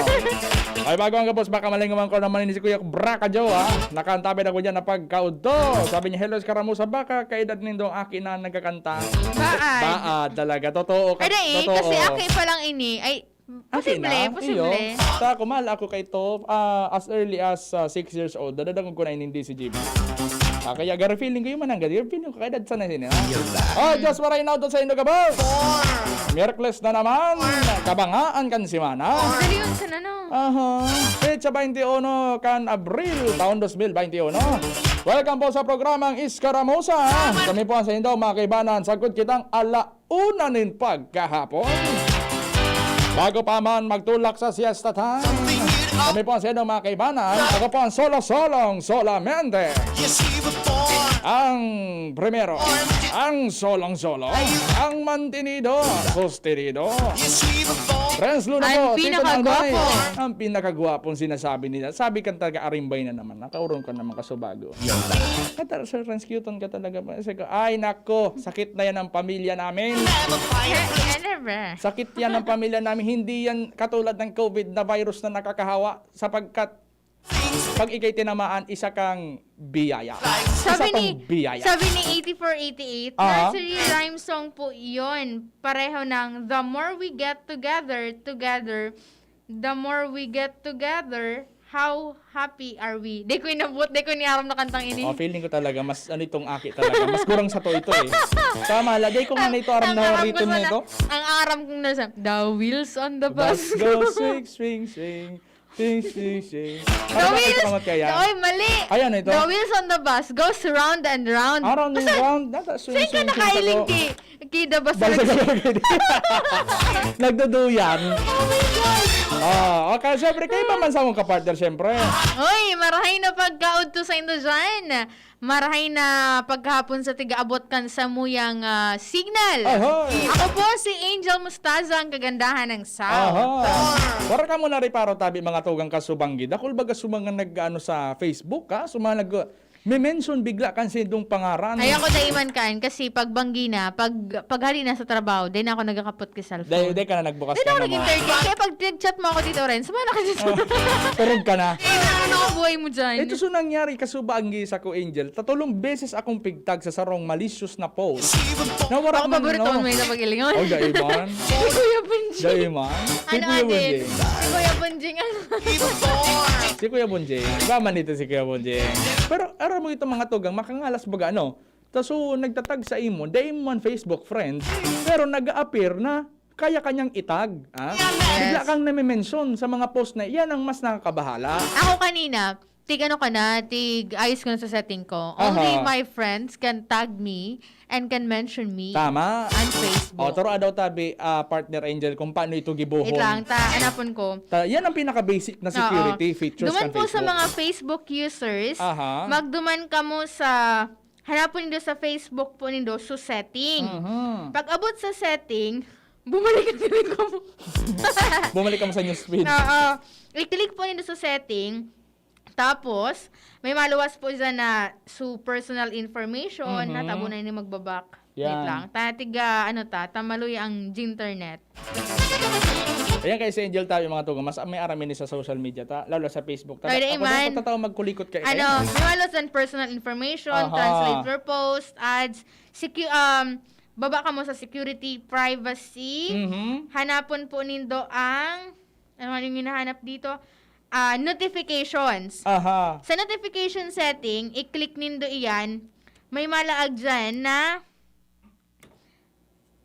Ay, bago ang gabos, baka malingawan ko naman ni si Kuya Braka Joe, ha? Nakantabi na ko dyan na pagkaudto. Sabi niya, "Hello, Eskaramusa, baka kaedad nindong aki na nagkakanta." Baad. Baad talaga. Totoo. ka- Ay, dai, totoo. Kasi aki pa lang ini. Ay, Aki posible, na? posible. Iyo. Sa ako, mahal ako kay to, ah, as early as ah, six years old, dadadangog ko na ini D C G B. Ah, kaya garo feeling ko yung mananggad. Garo feeling ko kay edad sana sini, ha? Oh, Diyos maray na sa indo gabos. Miyerkules na naman. Kabangaan kan semana. Dali yun sa ano? Aha. Petsa twenty-uno kan Abril, taon dos mil twenty-uno. Welcome po sa programang Iskaramusa. Kami po ang sa indo, mga kaibanan. Sagkod kitang ala una nin pagkahapon. Bago pa man magtulak sa siesta time, kami po ang sa indo, mga kaibanan. Ako po ang solo-solong solamente. Ang primero, ang solong-solo, ang mantinido, sostenido. Renz Luna Ang po, Tito pinakagwapo. Nanay. Ang pinakagwapong sinasabi nila. Sabi kan taga-Arimbay na naman, nakauron ka naman kasubago. Katar, Sir Renz, cute ka talaga. Sabi ko, "Ay, nako, sakit na yan ang pamilya namin." Eh, never. Sakit yan ang pamilya namin. Hindi yan katulad ng COVID na virus na nakakahawa sapagkat pag ikay tinamaan, isa kang biyaya. Isa Sabi kang ni, biyaya. sabi ni eighty-four eighty-eight, Ah. Nursery rhyme song po iyon. Pareho ng the more we get together, together, the more we get together, how happy are we? Di ko inabot, di ko iniaram na kantang ini. Oh, feeling ko talaga, mas ano itong aki talaga. Mas kurang sa to ito eh. Tama la, di ko nga na ito aram Ang na aram ko rhythm na sana, ito. Ang aram kong nasa, the wheels on the Bus bus. go, swing, swing, swing. Sing, sing, sing. The Ano ba wheels, ito, Ma'am Tia? Oy, mali. Ayan, ito. The wheels on the bus goes round and round. Around and Basta, round. Nata, swing, saan ka swing, swing, nakailing sa ki, ki the bus? Basta Nag- sa Nagduduyan. Oh my God! Ah, okay, syempre, kayo pa man sa akong kapartner, syempre. Oy, marahay na pagkaudto sa indo dyan. Marahay na pagkahapon sa tigaabot kan samuyang ah, signal. Ahoy! Ako po si Angel Mustaza, ang kagandahan ng South. Aha. Wala ka muna reparo tabi mga tugang kasubanggi. Dakul baga sa mga nag-ano sa Facebook, ha? Sa mga nag-, may mention bigla kan sindong pangaran. Ay, ako daiman kan, kasi pag banggi na, pag, pag hali na sa trabaho, di na ako nagkakapot kay cellphone. Dahil, dahil ka na nagbukas Di na ako ng mga nag-entertain. Kaya pag nag-chat mo ako dito, Ren, sumala ka dito. Turog ka na. Ano ang buhay mo dyan? Ito so nangyari, kasubanggi sa ko, Angel. Tatulong beses akong pigtag sa sarong malicious na post. Nawara Ako man, paborito no? Ko may napag-ilingon. Oh, daiman. Si Kuya Bunjing. Daiman. Si Ano, Kuya Adin? Bunjing. Si Kuya Bunjing, ano? Si Kuya Bunjing. Iba man dito si Kuya Bunjing. Pero aram mo itong mga tugang, makangalas baga, ano? Ta so, nagtatag sa imo, dai mo man Facebook friend, pero nag-a-appear na kaya kanyang itag. Ah? Bigla kang name-mention sa mga post na yan ang mas nakakabahala. Ako kanina, tig ano ka na, tig ayos ko na sa setting ko. Only Aha. My friends can tag me and can mention me Tama. on Facebook. O, turo daw tabi, ah, partner Angel, kung paano ito gibuhon. Wait lang, ta, anapon ko. Ta, yan ang pinaka-basic na security Oo. features Duman kan po sa Facebook. Mga Facebook users, Aha. magduman kamo sa, hanapon nindo sa Facebook po nindo, so setting. Mhm. Pag abot sa setting, bumalik ang click ko. Bumalik kamo sa newsfeed. Oo. I-click po nindo sa setting. Tapos, may maluwas po dyan na so personal information, Mhm. na tabo na ini magbabak. Wait Yan. Lang. Ta, tiga, ano ta, tamaloy ang internet. Ayan kay si Angel tayo mga tugang, mas may aramin ni sa social media ta, lalo sa Facebook ta. Ay, di Ako man. daw patataw magkulikot kay Ano, may maluwas dyan personal information, Aha. translate your post, ads, secu- um, baba ka mo sa security, privacy. Mhm. Hanapon po nindo ang, ano man yung hinahanap dito? Ah, notifications. Aha. Sa notification setting, i-click nindo iyan. May malaag dyan na,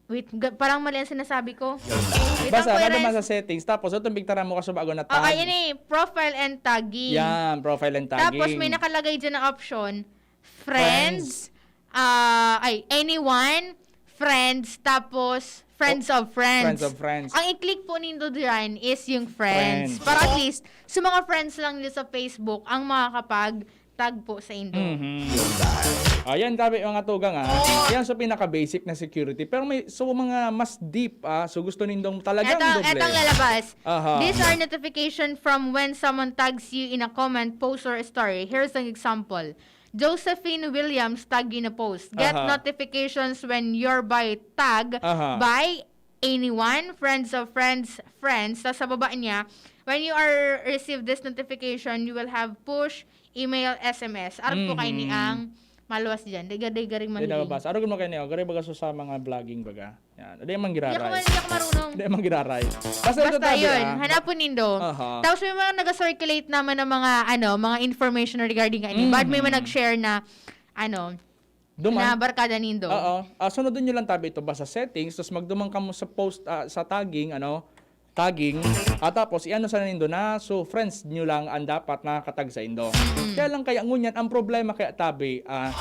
wait, ga- parang mali ang sinasabi ko. Wait lang, Basta, Kuya nado man Renz. Sa settings, tapos itong pigtara mo kaso bago na Oh, tag. Ayan eh, profile and tagging. Yan, profile and tagging. Tapos may nakalagay dyan na option, friends, ah, ay, anyone, friends, tapos friends of friends. Friends of friends. Ang i-click po nindo dyan is yung friends. Friends. Para at least, sa mga friends lang nila sa Facebook, ang makakapag-tag po sa indo. Mhm. Ayan, tabi mga tugang ah. Yan sa pinaka-basic na security. Pero may, so mga mas deep ah, so gusto nindong talagang Eto, doble. Etong lalabas. Aha. These are notification from when someone tags you in a comment, post, or a story. Here's an example. Josephine Williams tag you in a post. Get Aha. Notifications when you're by tag Aha. by anyone, friends of friends, friends. Tapos sa baba niya, when you are receive this notification, you will have push, email, S M S. Arog po kayo ni Mhm. ang maluwas dyan. Dega-dega rin Di mahiling. nababasa. Arog mo kayo niyo. Gari baga so sa mga vlogging baga. Yan. Di man Hindi ako, giraray. hindi ako marunong. Di man giraray. Basta, ito Basta tabi, yun, ah. Hanapon nindo. Aha. Tapos may mga nag-circulate naman ng mga, ano, mga information regarding kaini. Mm. Bad may mga nag-share na, ano, Duman. Na barkada nindo. Oo. Ah, sunodon nyo lang tabi ito ba sa settings, tapos magduman kamo sa post, ah, sa tagging, ano, tagging, at tapos iano sa nindo na, so friends nyo lang ang dapat nakakatag sa indo. Kaya lang kaya ngunyan, ang problema kaya tabi, ah,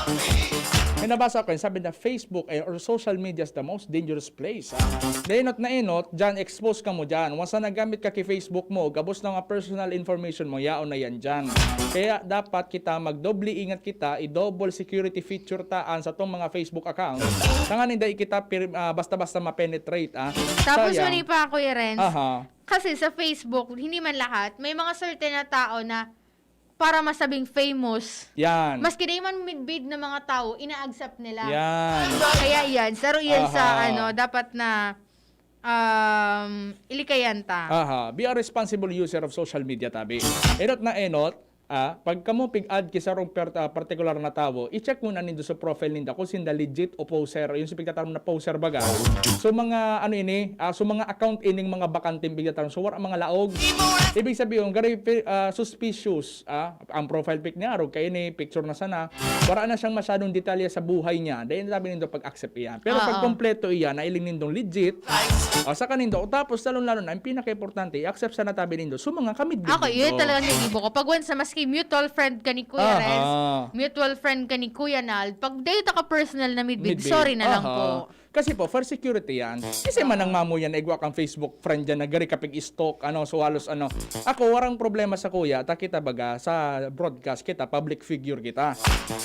may nabasa ko yun, sabi na Facebook eh, or social media is the most dangerous place. Ah, na enot na enot, dyan expose ka mo dyan. Once na nagamit ka kay Facebook mo, gabos na nga personal information mo, yaon na yan dyan. Kaya dapat kita magdoble ingat kita, i-double security feature ta an satong mga Facebook account. Tanganing dai kita pir-, ah, basta-basta ma-penetrate, ah. Tapos Sayang. Mali pa, Kuya Renz. Aha. Kasi sa Facebook, hindi man lahat, may mga certain na tao na para masabing famous. Yan. Maski di man midbid na mga tao, ina-accept nila. Yan. Kaya yan, saro yan sa Aha. ano, dapat na um, ilikayan ta. Aha. Be a responsible user of social media, tabi. Enot na enot, ah, pag kamo pig-add ki sarong per-, ah, partikular na tawo, i-check muna nindo sa profile ninda kung sinda legit o poser, yung sa pagtataram na poser baga. So, mga ano ini, ah, so, mga account ining mga bakanting pagtataram. So, wala mga laog. Ibig sabihin, gari, pi-, ah, suspicious, ah, ang profile pic niya, arog kaini, picture na sana. Wala na siyang masyadong detalye sa buhay niya. Dahil sabi nindo pag-accept iyan. Pero pag Oo. kompleto iyan, na iling nindong legit, o sa kanindo, o tapos, lalong-lalo na, ang pinaka-importante, i-accept sana tabi nindo. So, mga kamidbid Ako, yun nindo. talaga ang naiibo ko. Pag once na maski mutual friend ka ni Kuya Aha. Renz, mutual friend ka ni Kuya Nald, pag dahil ka personal na midbid, Midbid. sorry na lang Aha. po. Kasi po, for security yan. Kasi man ang mamo yan, igwa kang Facebook friend yan, nagari ka pig-stalk, ano, so halos ano. Ako, warang problema sa kuya, ta kita baga, sa broadcast kita, public figure kita.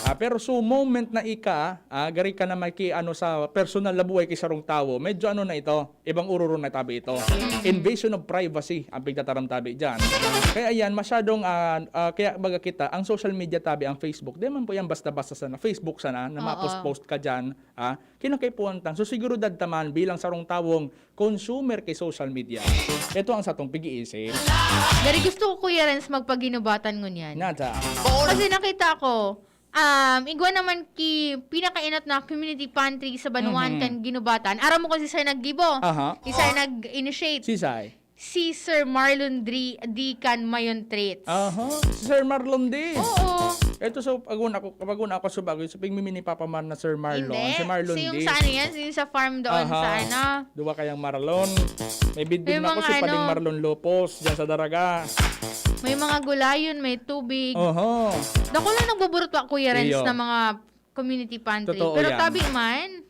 Ah, pero so moment na ika, ah, gari ka na maki-, ano, sa personal na buhay kay sarong tawo, medyo ano na ito, ibang ururo na tabi ito. Invasion of privacy ang pigtataram tabi dyan. Kaya yan, masyadong, ah, ah, kaya baga kita, ang social media tabi, ang Facebook, di man po yan basta-basta sana. Facebook sana, na Oo. ma-post-post ka dyan, ah, kinakaipuhan tang. So, seguridad ta man bilang sarong tawong consumer kay social media. Ito ang satong pig-iisip. Dari gusto ko, Kuya Renz, magpaginubatan ngunyan. Nata. Kasi nakita ko, um, igwa naman ki pinakainot na community pantry sa Banwaan Mhm. kan Ginubatan. Aram mo kung si Sir naggibo? Aha. Si Sir nag-initiate. Si Sai? Si Sir Marlon Dri-, Dican Mayon Treats. Aha. Si Sir Marlon di. Oo. Ito sa pag-una ko, pag-una ako sa bagay, sa pigmimi ni Papa Mar na Sir Marlon. Hindi. Si Marlon So, yung di. sa ano yan? Yung sa farm doon Aha. sa ano? Duwa kayang Marlon. May bidbid May na ako mga si Pading ano. Marlon Lopos, dyan sa Daraga. May mga gulayon, may tubig. Oho. Dako lang nagbuburot pa, Kuya Renz, Iyo. na mga community pantry. Totoo Pero yan. tabi man,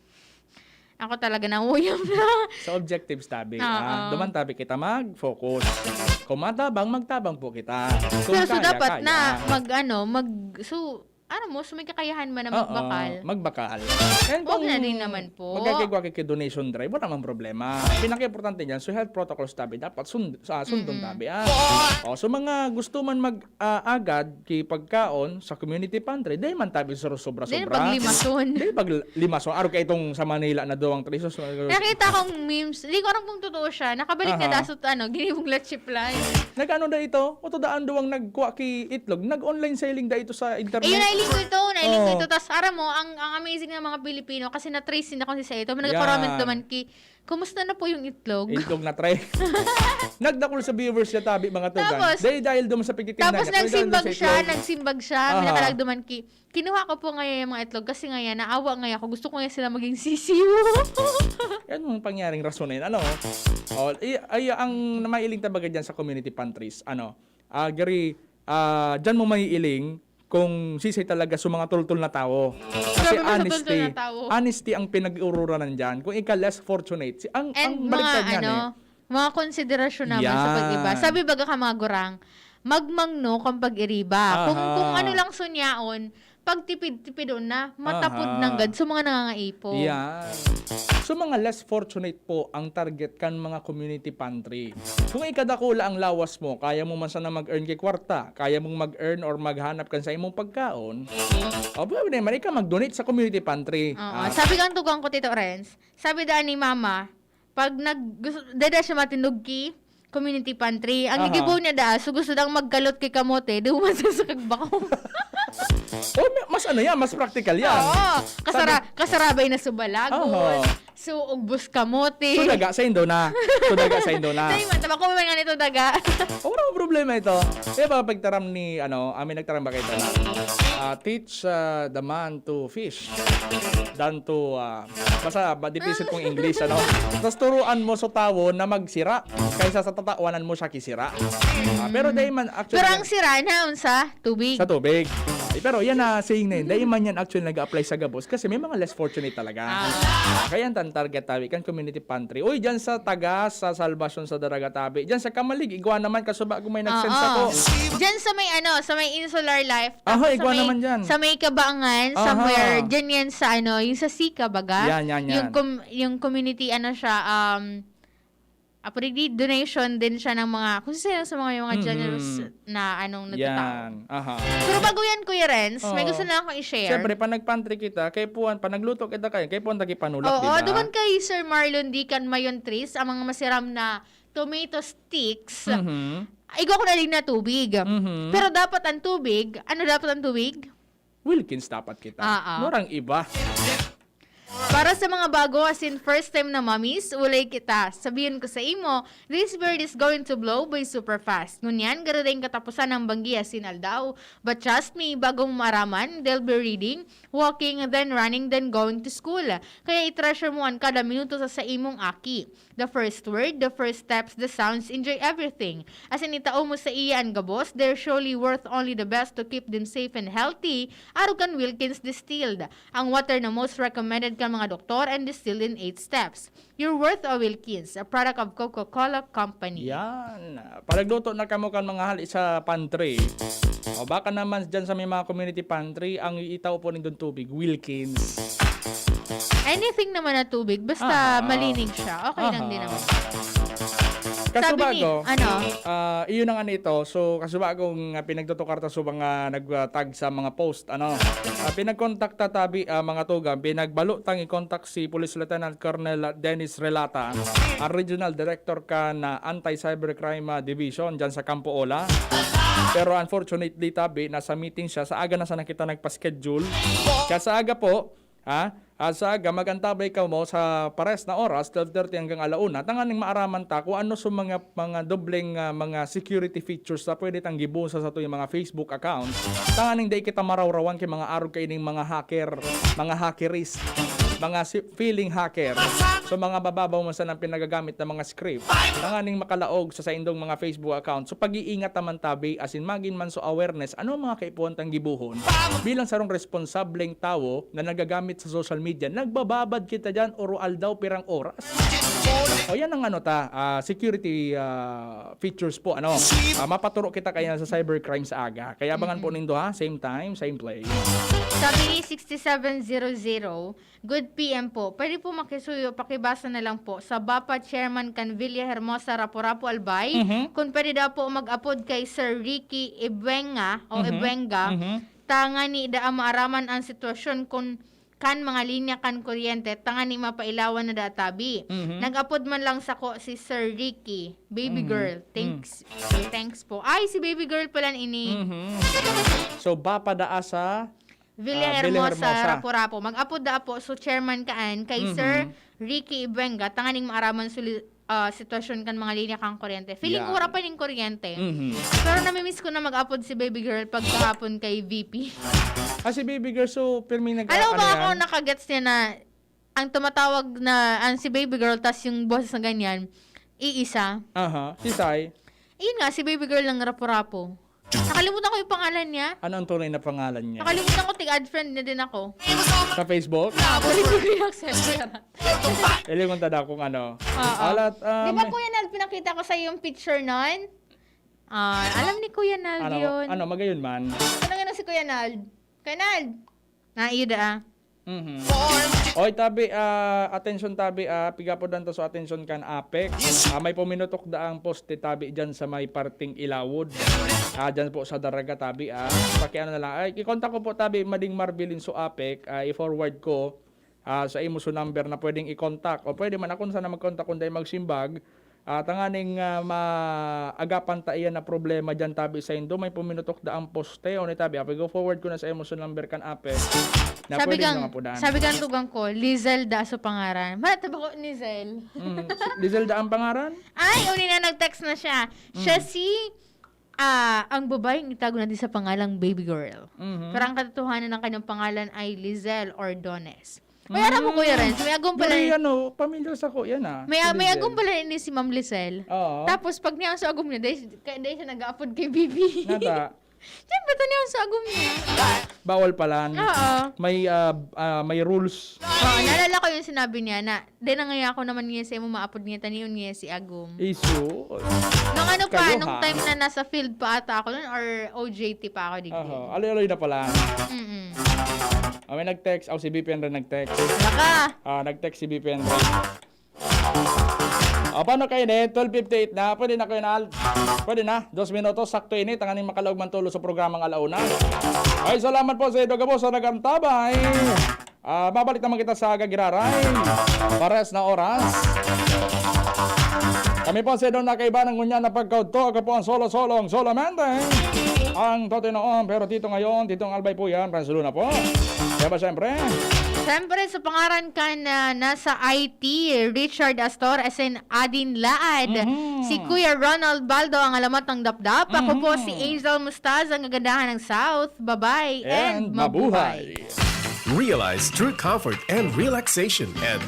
ako talaga nanguyam na. Sa objectives tabi, Oo. ah, duman tabi kita mag-focus. Kung matabang, magtabang po kita. Kung Pero so kaya, dapat kaya. na mag, ano, mag, so, ano mo, so may kakayahan man na Oo, magbakal. magbakal. And Huwag kung na rin naman po. magkakigwa-kiki donation drive, wala mang problema. Pinaka-importante niyan, so health protocols tabi, dapat sund-, sa, sundon Mm-mm. tabi, ah. O, so mga gusto man mag, ah, agad ki pagkaon sa community pantry, dahil man tabi sa sobra-sobra. Dahil paglimason. Dahil paglimason. Araw ka itong sa Manila na duwang trisos. Nakita kong memes, hindi ko alam kung totoo siya. Nakabalik na Aha. daso, ano, ginibong leche flan. Nag-ano na ito? Oto daan duwang nagkuha ki itlog. Nag-online selling da ito sa internet. Eh, yun, nailing ko ito, nailing ko Oh. ito. Tas, aram mo, ang, ang amazing ng mga Pilipino, kasi na-trace din ako sa ito. May nagpa-comment Yan. naman ki, "Kumusta na po yung itlog?" Itlog na try. Nagdakul sa viewers niya, tabi, mga tugang. Tapos, Dahil, dahil duman sa pagtitinda tapos niya, kaya dahil nagsimbag sa siya, itlog. nagsimbag siya, may Aha. nakalag duman ki, "Kinuha ko po ngayon yung mga itlog kasi ngayon, naawa ngayon ako. Gusto ko ngayon sila maging sisiw." Yan ang pangyaring rason na yun, ano? O, i-, ay, ang mailing tabaga dyan sa community pantries, ano? Ah, gari, ah, dyan mo maiiling kung sisay talaga sa mga tultol na tao. Kasi Grabe man sa honesty, tultol na tao. honesty ang pinag-ururanan dyan. Kung ika less fortunate, si, ang, And ang mga, baliktad nga ano, ni. mga konsiderasyon naman sa Yan. pag-iba. Sabi baga ka mga gurang, "Magmangno kang pag-iriba." Kung, Aha. kung ano lang sunyaon, pagtipid-tipidon na, matapod Aha. nanggad sa mga nangangaipo. Yan. So, mga less fortunate po ang target kan mga community pantry. Kung ikadakula ang lawas mo, kaya mo man sana mag-earn kay kwarta, kaya mong mag-earn or maghanap kan sa imong pagkaon, o, pwede naman ikaw mag-donate sa community pantry. Oo. Ah. Sabi kang tugang ko, Tito Renz, sabi daan ni Mama, pag nag-, gusto, dada siya matindog ki community pantry. Ang Aha. igibo niya daa, so gusto dang magkalot kay kamote, duman sa sakag bako. Oh, ma-, mas ano yan, mas practical yan. Oo. Kasara-, Sabi kasarabay na subalagon. Aha. So, ugbos kamote. So, daga sa indo na. So, daga sa indo na. Sa iba, tabako man nga nito, daga. Oh, wala akong problema ito. Kaya ba pagtaram ni, ano, ah, may nagtaram ba kayo na, ah, "Teach, ah, the man to fish than to, ah," basta, ba, dipisit kong English, ano? Tapos turuan mo sa tawo na magsira kaysa sa tatawanan mo siya kisira. Ah, pero dahil man, actually, Pero ang sira na, unsa? Tubig. Sa tubig. Ay, pero yan na saying na yun. Dahil man yan actually nag-a-apply sa gabos kasi may mga less fortunate talaga. Ah. Kaya ang tan-, target tabi kan community pantry. Uy, dyan sa Tagas, sa Salvacion sa Daragatabi. Dyan sa Kamalig, igwa naman, kasuba kung may nag-send Oo. ako. Dyan sa may ano, sa may Insular Life. Aha, Tapos sa igwa may, naman dyan. sa may Kabangan, Aha. somewhere, dyan yan sa ano, yung sa Sika, baga. Yan, yan, yan. Yung com-, yung community, ano siya, um, Apo, di, donation din siya ng mga, kung sino sa mga, yung mga Mhm. generous na anong nagtatao. Yan. Aha. Pero bago yan, Kuya Renz, may Oo. gusto na akong i-share. Siyempre, pag nag-pantry kita, kaya puwan, pag nagluto kita kayo, kaya puwan, tagipanulat, Oo, di ba? duman kay Sir Marlon Dican Mayon Trees, ang mga masiram na tomato sticks. Mhm. Igwa ko na rin na tubig. Mhm. Pero dapat ang tubig, ano dapat ang tubig? Wilkins dapat kita. Ah, ah. Nurang iba. Para sa mga bago, as in first time na mommies, ulay kita. Sabihin ko sa imo, this bird is going to blow by super fast. Ngunyan, garo daing katapusan ang banggi asin aldaw. But trust me, bago mo maaraman, they'll be reading, walking, then running, then going to school. Kaya i-treasure mo an kada minuto sa, sa imong aki. The first word, the first steps, the sounds, enjoy everything. As in, itao mo sa iya an gabos, they're surely worth only the best to keep them safe and healthy, arog kan Wilkins Distilled. Ang water na most recommended kan mga doktor and distilled in eight steps. You're worth a Wilkins, a product of Coca-Cola Company. Yan. Panagluto na kamo kan mga hali sa pantry. O baka naman dyan sa may mga community pantry, ang iitaw po nindong tubig, Wilkins. Anything naman na tubig, basta Aha. malinig siya. Okay lang din Aha. naman. Sabi ni, Kasubago, ano? ah, iyon ang ano ito. So, kasubago nga pinagtutukar ta sa mga nagtag sa mga post, ano? Ah, pinagkontakta tabi, ah, mga tugang, pinagbalo tang i-contact si Police Lieutenant Colonel Dennis Relata, ang Regional Director kan Anti-Cybercrime, ah, Division dyan sa Campo Ola. Pero unfortunately, tabi, nasa meeting siya. Sa aga na sana kita nagpa-schedule. Kaya sa aga po, ha? Ah, sa aga, mag-antabay kamo sa pares na oras, twelve thirty hanggang ala una, tanganing maaraman ta kung ano sa mga, mga dobleng, ah, mga security features na pwede tang gibusa sa tuyang mga Facebook accounts. Tanganing dai kita marawrawan kay mga arog kaining mga hacker, mga hackeries, mga si-, feeling hacker. So, mga mababaw man sanang pinagagamit na mga script, tanganing makalaog sa saindong mga Facebook account. So, pag-iingat naman tabi, as in, magin man so awareness, ano ang mga kaipuhan tang gibuhon bilang sarong responsableng tawo na nagagamit sa social media, nagbababad kita dyan, oro aldaw, pirang oras. O yan ang ano ta, ah, security, ah, features po, ano. Ah, mapaturo kita kaya sa cybercrime sa aga. Kaya abangan po Mm-mm. nindo ha, same time, same place. Sabi ni sixty-seven zero zero, good P M po. Pwede po makisuyo, pakibasa na lang po sa Bapa Chairman kan Villa Hermosa, Rapu-Rapu, Albay. Mhm. Kung pwede daw po mag-apod kay Sir Ricky Ibuenga o Mhm. Ibuenga, Mhm. tangani daa maaraman ang sitwasyon kun kan mga linya kan kuryente, tangani mapailawan na daa tabi. Mhm. Nag-apod man lang sako si Sir Ricky, baby Mhm. girl. Mm. Thanks. Thanks po. Ay, si baby girl pala ini. Mhm. So, Bapa daa sa Villa Ah, Hermosa, Villa Hermosa. Rapu-Rapu. Mag-apod daa po. So, chairman kaan, kay Mhm. Sir Ricky Ibuenga, tanganing maaraman suli-, ah, sitwasyon kan mga linya kan kuryente. Feeling Yeah. ko wala pa ning kuryente. Mhm. Pero namimiss ko na mag-apod si baby girl pagkahapon kay V P. Ah, si baby girl, so, pirmi nag- Alam mo ano ba ako, yan? Nakagets niya na ang tumatawag na, ang si baby girl, tas yung boses na ganyan, iisa. Aha. Si Sai? Yun nga, si baby girl ng Rapu-Rapu. Nakalimutan ko yung pangalan niya. Ano ang tunay na pangalan niya? Nakalimutan ko, tig-add friend niya din ako. Sa Facebook? Balik ko yung accept. Pili mo tada kung ano. Oo. Alat, ah, Di ba, may Kuya Nald, pinakita ko sa'yo yung picture nun? Ah, alam ni Kuya Nald Ano, yun. ano, magayon man? Ano nga si Kuya Nald? Kuya Nald! Ah, iyo da, ah. Mhm. Oy, tabi, ah, atensyon tabi, ah, pigapodan ta so atensyon kan APEC. Ah, may puminutok daang poste tabi dyan sa may parting Ilawod. Ah, dyan po sa Daraga tabi, ah. Pakiano na lang. Ay, i-contact ko po tabi, Mading Marbilin so APEC, ah, i-forward ko, ah, sa imo so number na pwedeng i-contact. O pwede man ako sana mag-contact kung dahil magsimbag. Ah, tanganing, ah, maagapan ta iyan na problema diyan tabi saindo, may puminutok daang poste, o ni tabi, apoy, go forward ko na sa imo so number kan APEC na Sabi pwede kang, nyo nga po daan. Sabi kang tugang ko, Lizel da so pangaran. Mara, taba ko, Nizel. Mm, si Lizel da ang pangaran? Ay, uni na nag-text na siya. Siya Mm. si, ah, ang babaeng itago natin sa pangalang Baby Girl. Mhm. Pero ang katotohanan ng kanyang pangalan ay Lizel Ordones. Uy, aram mo, Kuya Renz, may agom pala Yun ni ay, ano, pamilyar sa ko yan, ah, May, si may Lizel. Agom pala ni si Ma'am Lizel. Oo. Tapos, pag niya sa agom niya, dahil, kaya dahil siya nag-aapod kay Bibi. Nata. Siyempre, ito niya sa agom niya. Bawal pala. Oo. May, ah, ah, may rules. Oo, naalala ko yung sinabi niya na, "Di na ngaya ako naman ngayon sa imo maapod niya, taniyon niya si agom." Iso. Nung ano pa, Kayo, nung ha? Time na nasa field pa ata ako nun, or O J T pa ako, digdi. Aha, aloy-aloy na pala. Mm-mm. Ah, may nag-text. Oh, si B P N rin nag-text. Naka! Ah, nag-text si B P N rin. Ah, paano kayo, eh? Twelve fifty-eight na. Pwede na kayo na, Al-, pwede na. Dos minutos, sakto ini. Tanganing makalaog man tulo sa programang Alauna. Ay, salamat po sa Edo Gabo sa nag-antabay. Ah, babalik naman kita sa Gagiraray. Pares na oras. Kami po si Don Nakaiba ng ngunyan na pagkaudto. Ako po ang solo-solong solamente ang totinoon. Pero Tito ngayon, Titong Albay po yan. Franz Luna po. Kaya ba siyempre? Siyempre, sa pangaran kan na nasa I T, Richard Astor, as in Adin Laad. Mhm. Si Kuya Ronald Baldo, ang alamat ng dapdap. Ako po Mhm. si Angel Mustaz, ang kagandahan ng South. Bye-bye and, And mabuhay. Realize true comfort and relaxation at